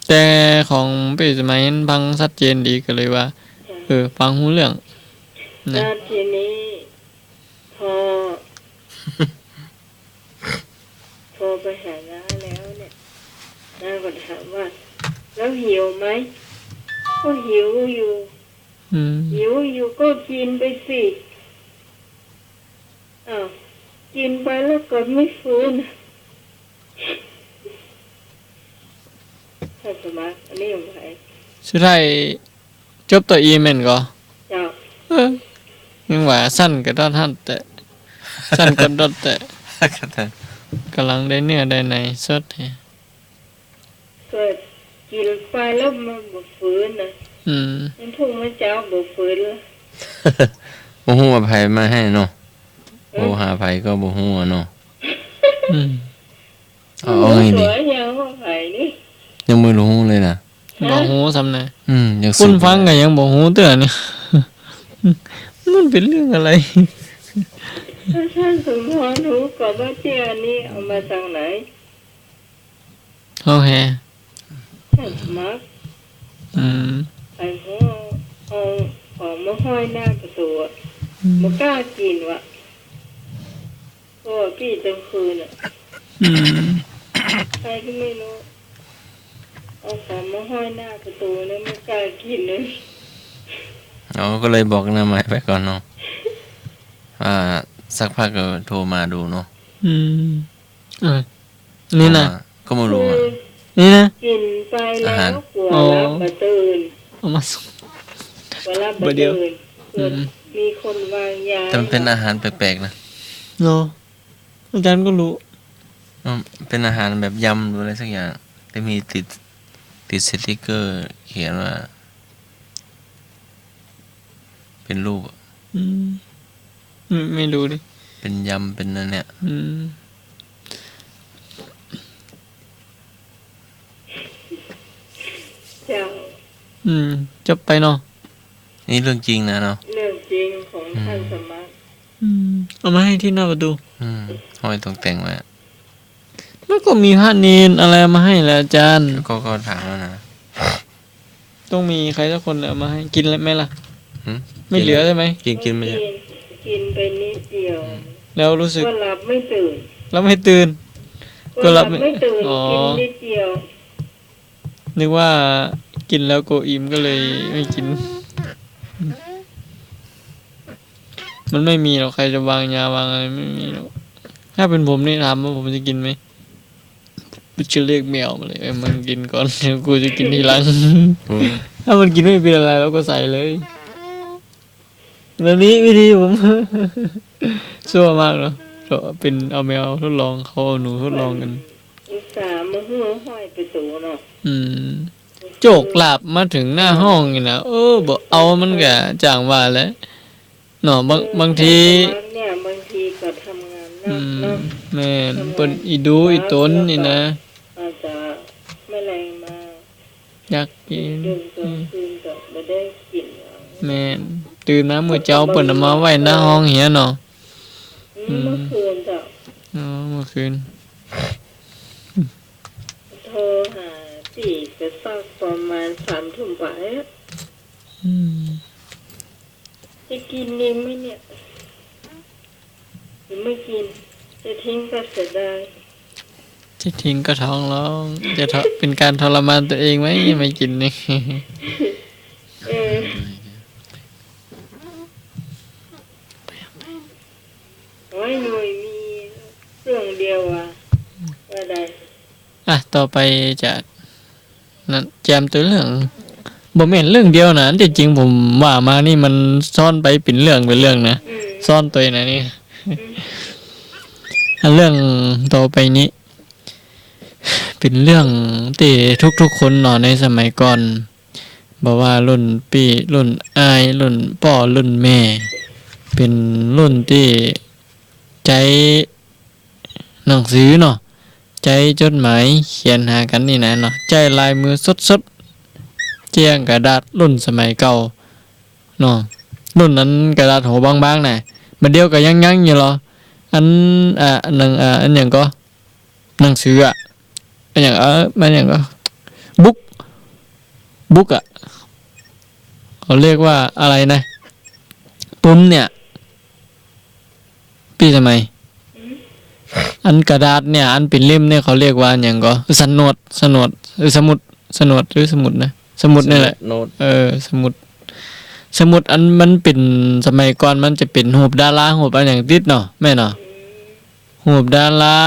แต่ของปี้สมัยนั้นฟังชัดเจนดี ก็เลยว่า จ้ะ เออ ฟังฮู้เรื่องนะ แล้วทีนี้ พอ โทรไปหาน้าแล้วเนี่ย น้าก็ถามว่า แล้วหิวไหม ก็หิวอยู่ อืม หิวอยู่ก็กิ๋นไปสิ อ้าว กิ๋นไปแล้วก็ไม่ฟื้น ถ้าสมัครอันนี้ของใคร สุดท้าย จบตวยอี้แม่นก่อ เจ้า เออ ยังว่าสั้นกระดั้นหั้นแต๊ สั้นกระดั้นแต๊ ก๋ำลังได้เนื้อได้ในสดแฮะ ก็กิ๋นไปแล้วมันบ่ฟื้นนะ อืม มันพุ้งมันเจ้าบ่ฟื้นละ บ่ฮู้ว่าใผมาให้เนาะ เออ โทรหาใผก็บ่ฮู้อะเนาะ อืม เอา เอาไงดี ตัวยังว่าไผนี่ ยังบ่ฮู้เลยนะ บ่ฮู้ซ้ำนะ อืม ยังสืบ คนฟังก็ยังบ่ฮู้เตื้อนี่ มันเป๋นเรื่องอะไร ถ้าท่านสมพรฮู้ก็ว่าเจ้านี่เอามาจากไหน โอเค ท่านสมัคร อืม ไอ้หัวเอาของมาห้อยหน้าประตู๋อะ อืม บ่กล้ากิ๋นว่ะ ก็ปี้ตึงคืนอะ อืม ใครก็ไม่รู้ เอาของมาห้อยหน้าประตู๋แล้วไม่กล้ากิ๋นเลย อ๋อ ก็เลยบอกน้าใหม่ไปก่อนเนาะ อ่า สักพักก็โทรมาดูเนาะ อืม อ่ะ นี่นะ โทรมา ก็บ่ฮู้อะ คือ นี่นะ กิ๋นไปแล้ว อาหาร กั๋วหลับบ่ตื่น อ๋อ เอามาส่ง กั๋วหลับบ่ตื่น บ่เดียว เกิด อืม มีคนวางยา แต่มันเป๋นอาหารแปลกๆ นะ เหรอ อาจ๋ารย์ก็ฮู้ อืม เป๋นอาหารแบบยำหรืออะไรสักอย่าง แต่มีติด ติดสติกเกอร์เขียนว่า เป๋นรูปอะ อืม อืม ไม่รู้ดิ เป๋นยำ เป๋นอันเนี้ย อืม เจ้า อืม จบไปเนาะ นี่เรื่องจริงนะเนาะ เรื่องจริงของ อืม ท่านสมัคร อืม เอามาให้ตี้หน้าประตู๋ อืม ห้อยตกแต่งไว้ แล้วก็มีพระเณรอะไรมาให้แหละอาจ๋ารย์ ก็ ก็ถามแล้วนะ ต้องมีใครสักคนเอามาให้ กิ๋นแล้วไหมล่ะ หืม ไม่เหลือใช่ไหม กิ๋น กิ๋นไม่ใช่ กิ๋น กิ๋นไปนิดเดียว อืม แล้วรู้สึก ก็หลับไม่ตื่น หลับไม่ตื่น ก็หลับไม่ ก็หลับไม่ตื่น อ๋อ กิ๋นนิดเดียว นึกว่ากิ๋นแล้วกลัวอิ่มก็เลยไม่กิ๋น อืม มันไม่มีหรอก ใครจะวางยาวางอะไร ไม่มีหรอก ถ้าเป็นผมนี่ ถามว่าผมจะกินไหม ผมจะเรียกแมวมาเลย เอ้ย มึงกินก่อน เดี๋ยวกูจะกินทีหลัง อืม ถ้ามันกินไม่เป็นอะไร เราก็ใส่เลย แบบนี้วิธีผม ชั่วมากเนาะ เป็นเอาแมวทดลอง เขาเอาหนูทดลองกั๋น อุตส่าห์มาหื้อห้อยไปตูเนาะ อืม โจกลาบมาเถิงหน้าห้องนี่นะ เออ บ่เอามันก็จ้างว่าแหละ เนาะ บาง เออ บางที แต่ส่วนมากเนี่ย บางทีก็ทำงานหนักเนาะ อืม แม่น ทำงาน เปิ้นอีดูอีตนนี่นะ หนัก แล้วก็อาจจะไม่แลงมา อยากกิ๋น กลางคืน อืม กลางคืนก็บ่ได้กิ๋น แม่น ตื่นมามื้อเจ๊าเปิ้นเอามาไว้หน้าห้องเหียเนาะ อืม อืม เมื่อคืนเจ้า อ๋อ เมื่อคืน โทรหาตี้กระซากประมาณสามทุ่มไปอะ อืม จะกิ๋นดีไหมเนี่ย หรือไม่กิ๋น จะทิ้งก็เสียดาย จะทิ้งก็ท้องร้อง จะทร- เป็นการทรมานตัวเองไหม ไม่กิ๋นนี่ เออ โอ้ย หน่วยมีเรื่องเดียวอะ ว่าได้ อ่ะ ต่อไปจะ นั่น แจมตวยเรื่อง บ่แม่นเรื่องเดียวนะ อันตี้จริงผมว่ามานี่มันซ้อนไปเป๋นเรื่องเป๋นเรื่องนะ อืม ซ้อนตวยนะนี่ อืม อันเรื่องต่อไปนี้ เป๋นเรื่องตี้ทุกๆ คนเนาะ ในสมัยก่อน บ่ว่ารุ่นปี้ รุ่นอ้าย รุ่นป้อ รุ่นแม่ เป๋นรุ่นตี้ใจ๊หนังสือเนาะ ใจ๊จดหมายเขียนหากั๋นนี่นะเนาะ ใจ๊ลายมือสดๆ เจียงกระดาษรุ่นสมัยเก่าเนาะ รุ่นนั้นกระดาษหัวบางๆ น่ะ บ่าเดี่ยวก็ยัง ยังอยู่ลอ อัน อ่า หนัง อ่า อันหยังก็ หนังสืออะ อันหยัง เอ่อ มันหยังก็ บุ๊ก บุ๊กอะ เขาเรียกว่าอะไรนะ ปึ้มเนี่ย ปี้สมัย อืม อันกระดาษเนี่ย อันเป๋นเล่มเนี่ย เขาเรียกว่าหยังก็ สนด สนด เออ สมุด สนด หรือสมุดนะ สมุดนี่แหละ สมุดโน้ต เออ สมุด สมุดอันมันเป๋น สมัยก่อนมันจะเป๋นรูปดารา รูปอันหยังติดเนาะ แม่นเนาะ อืม รูปดารา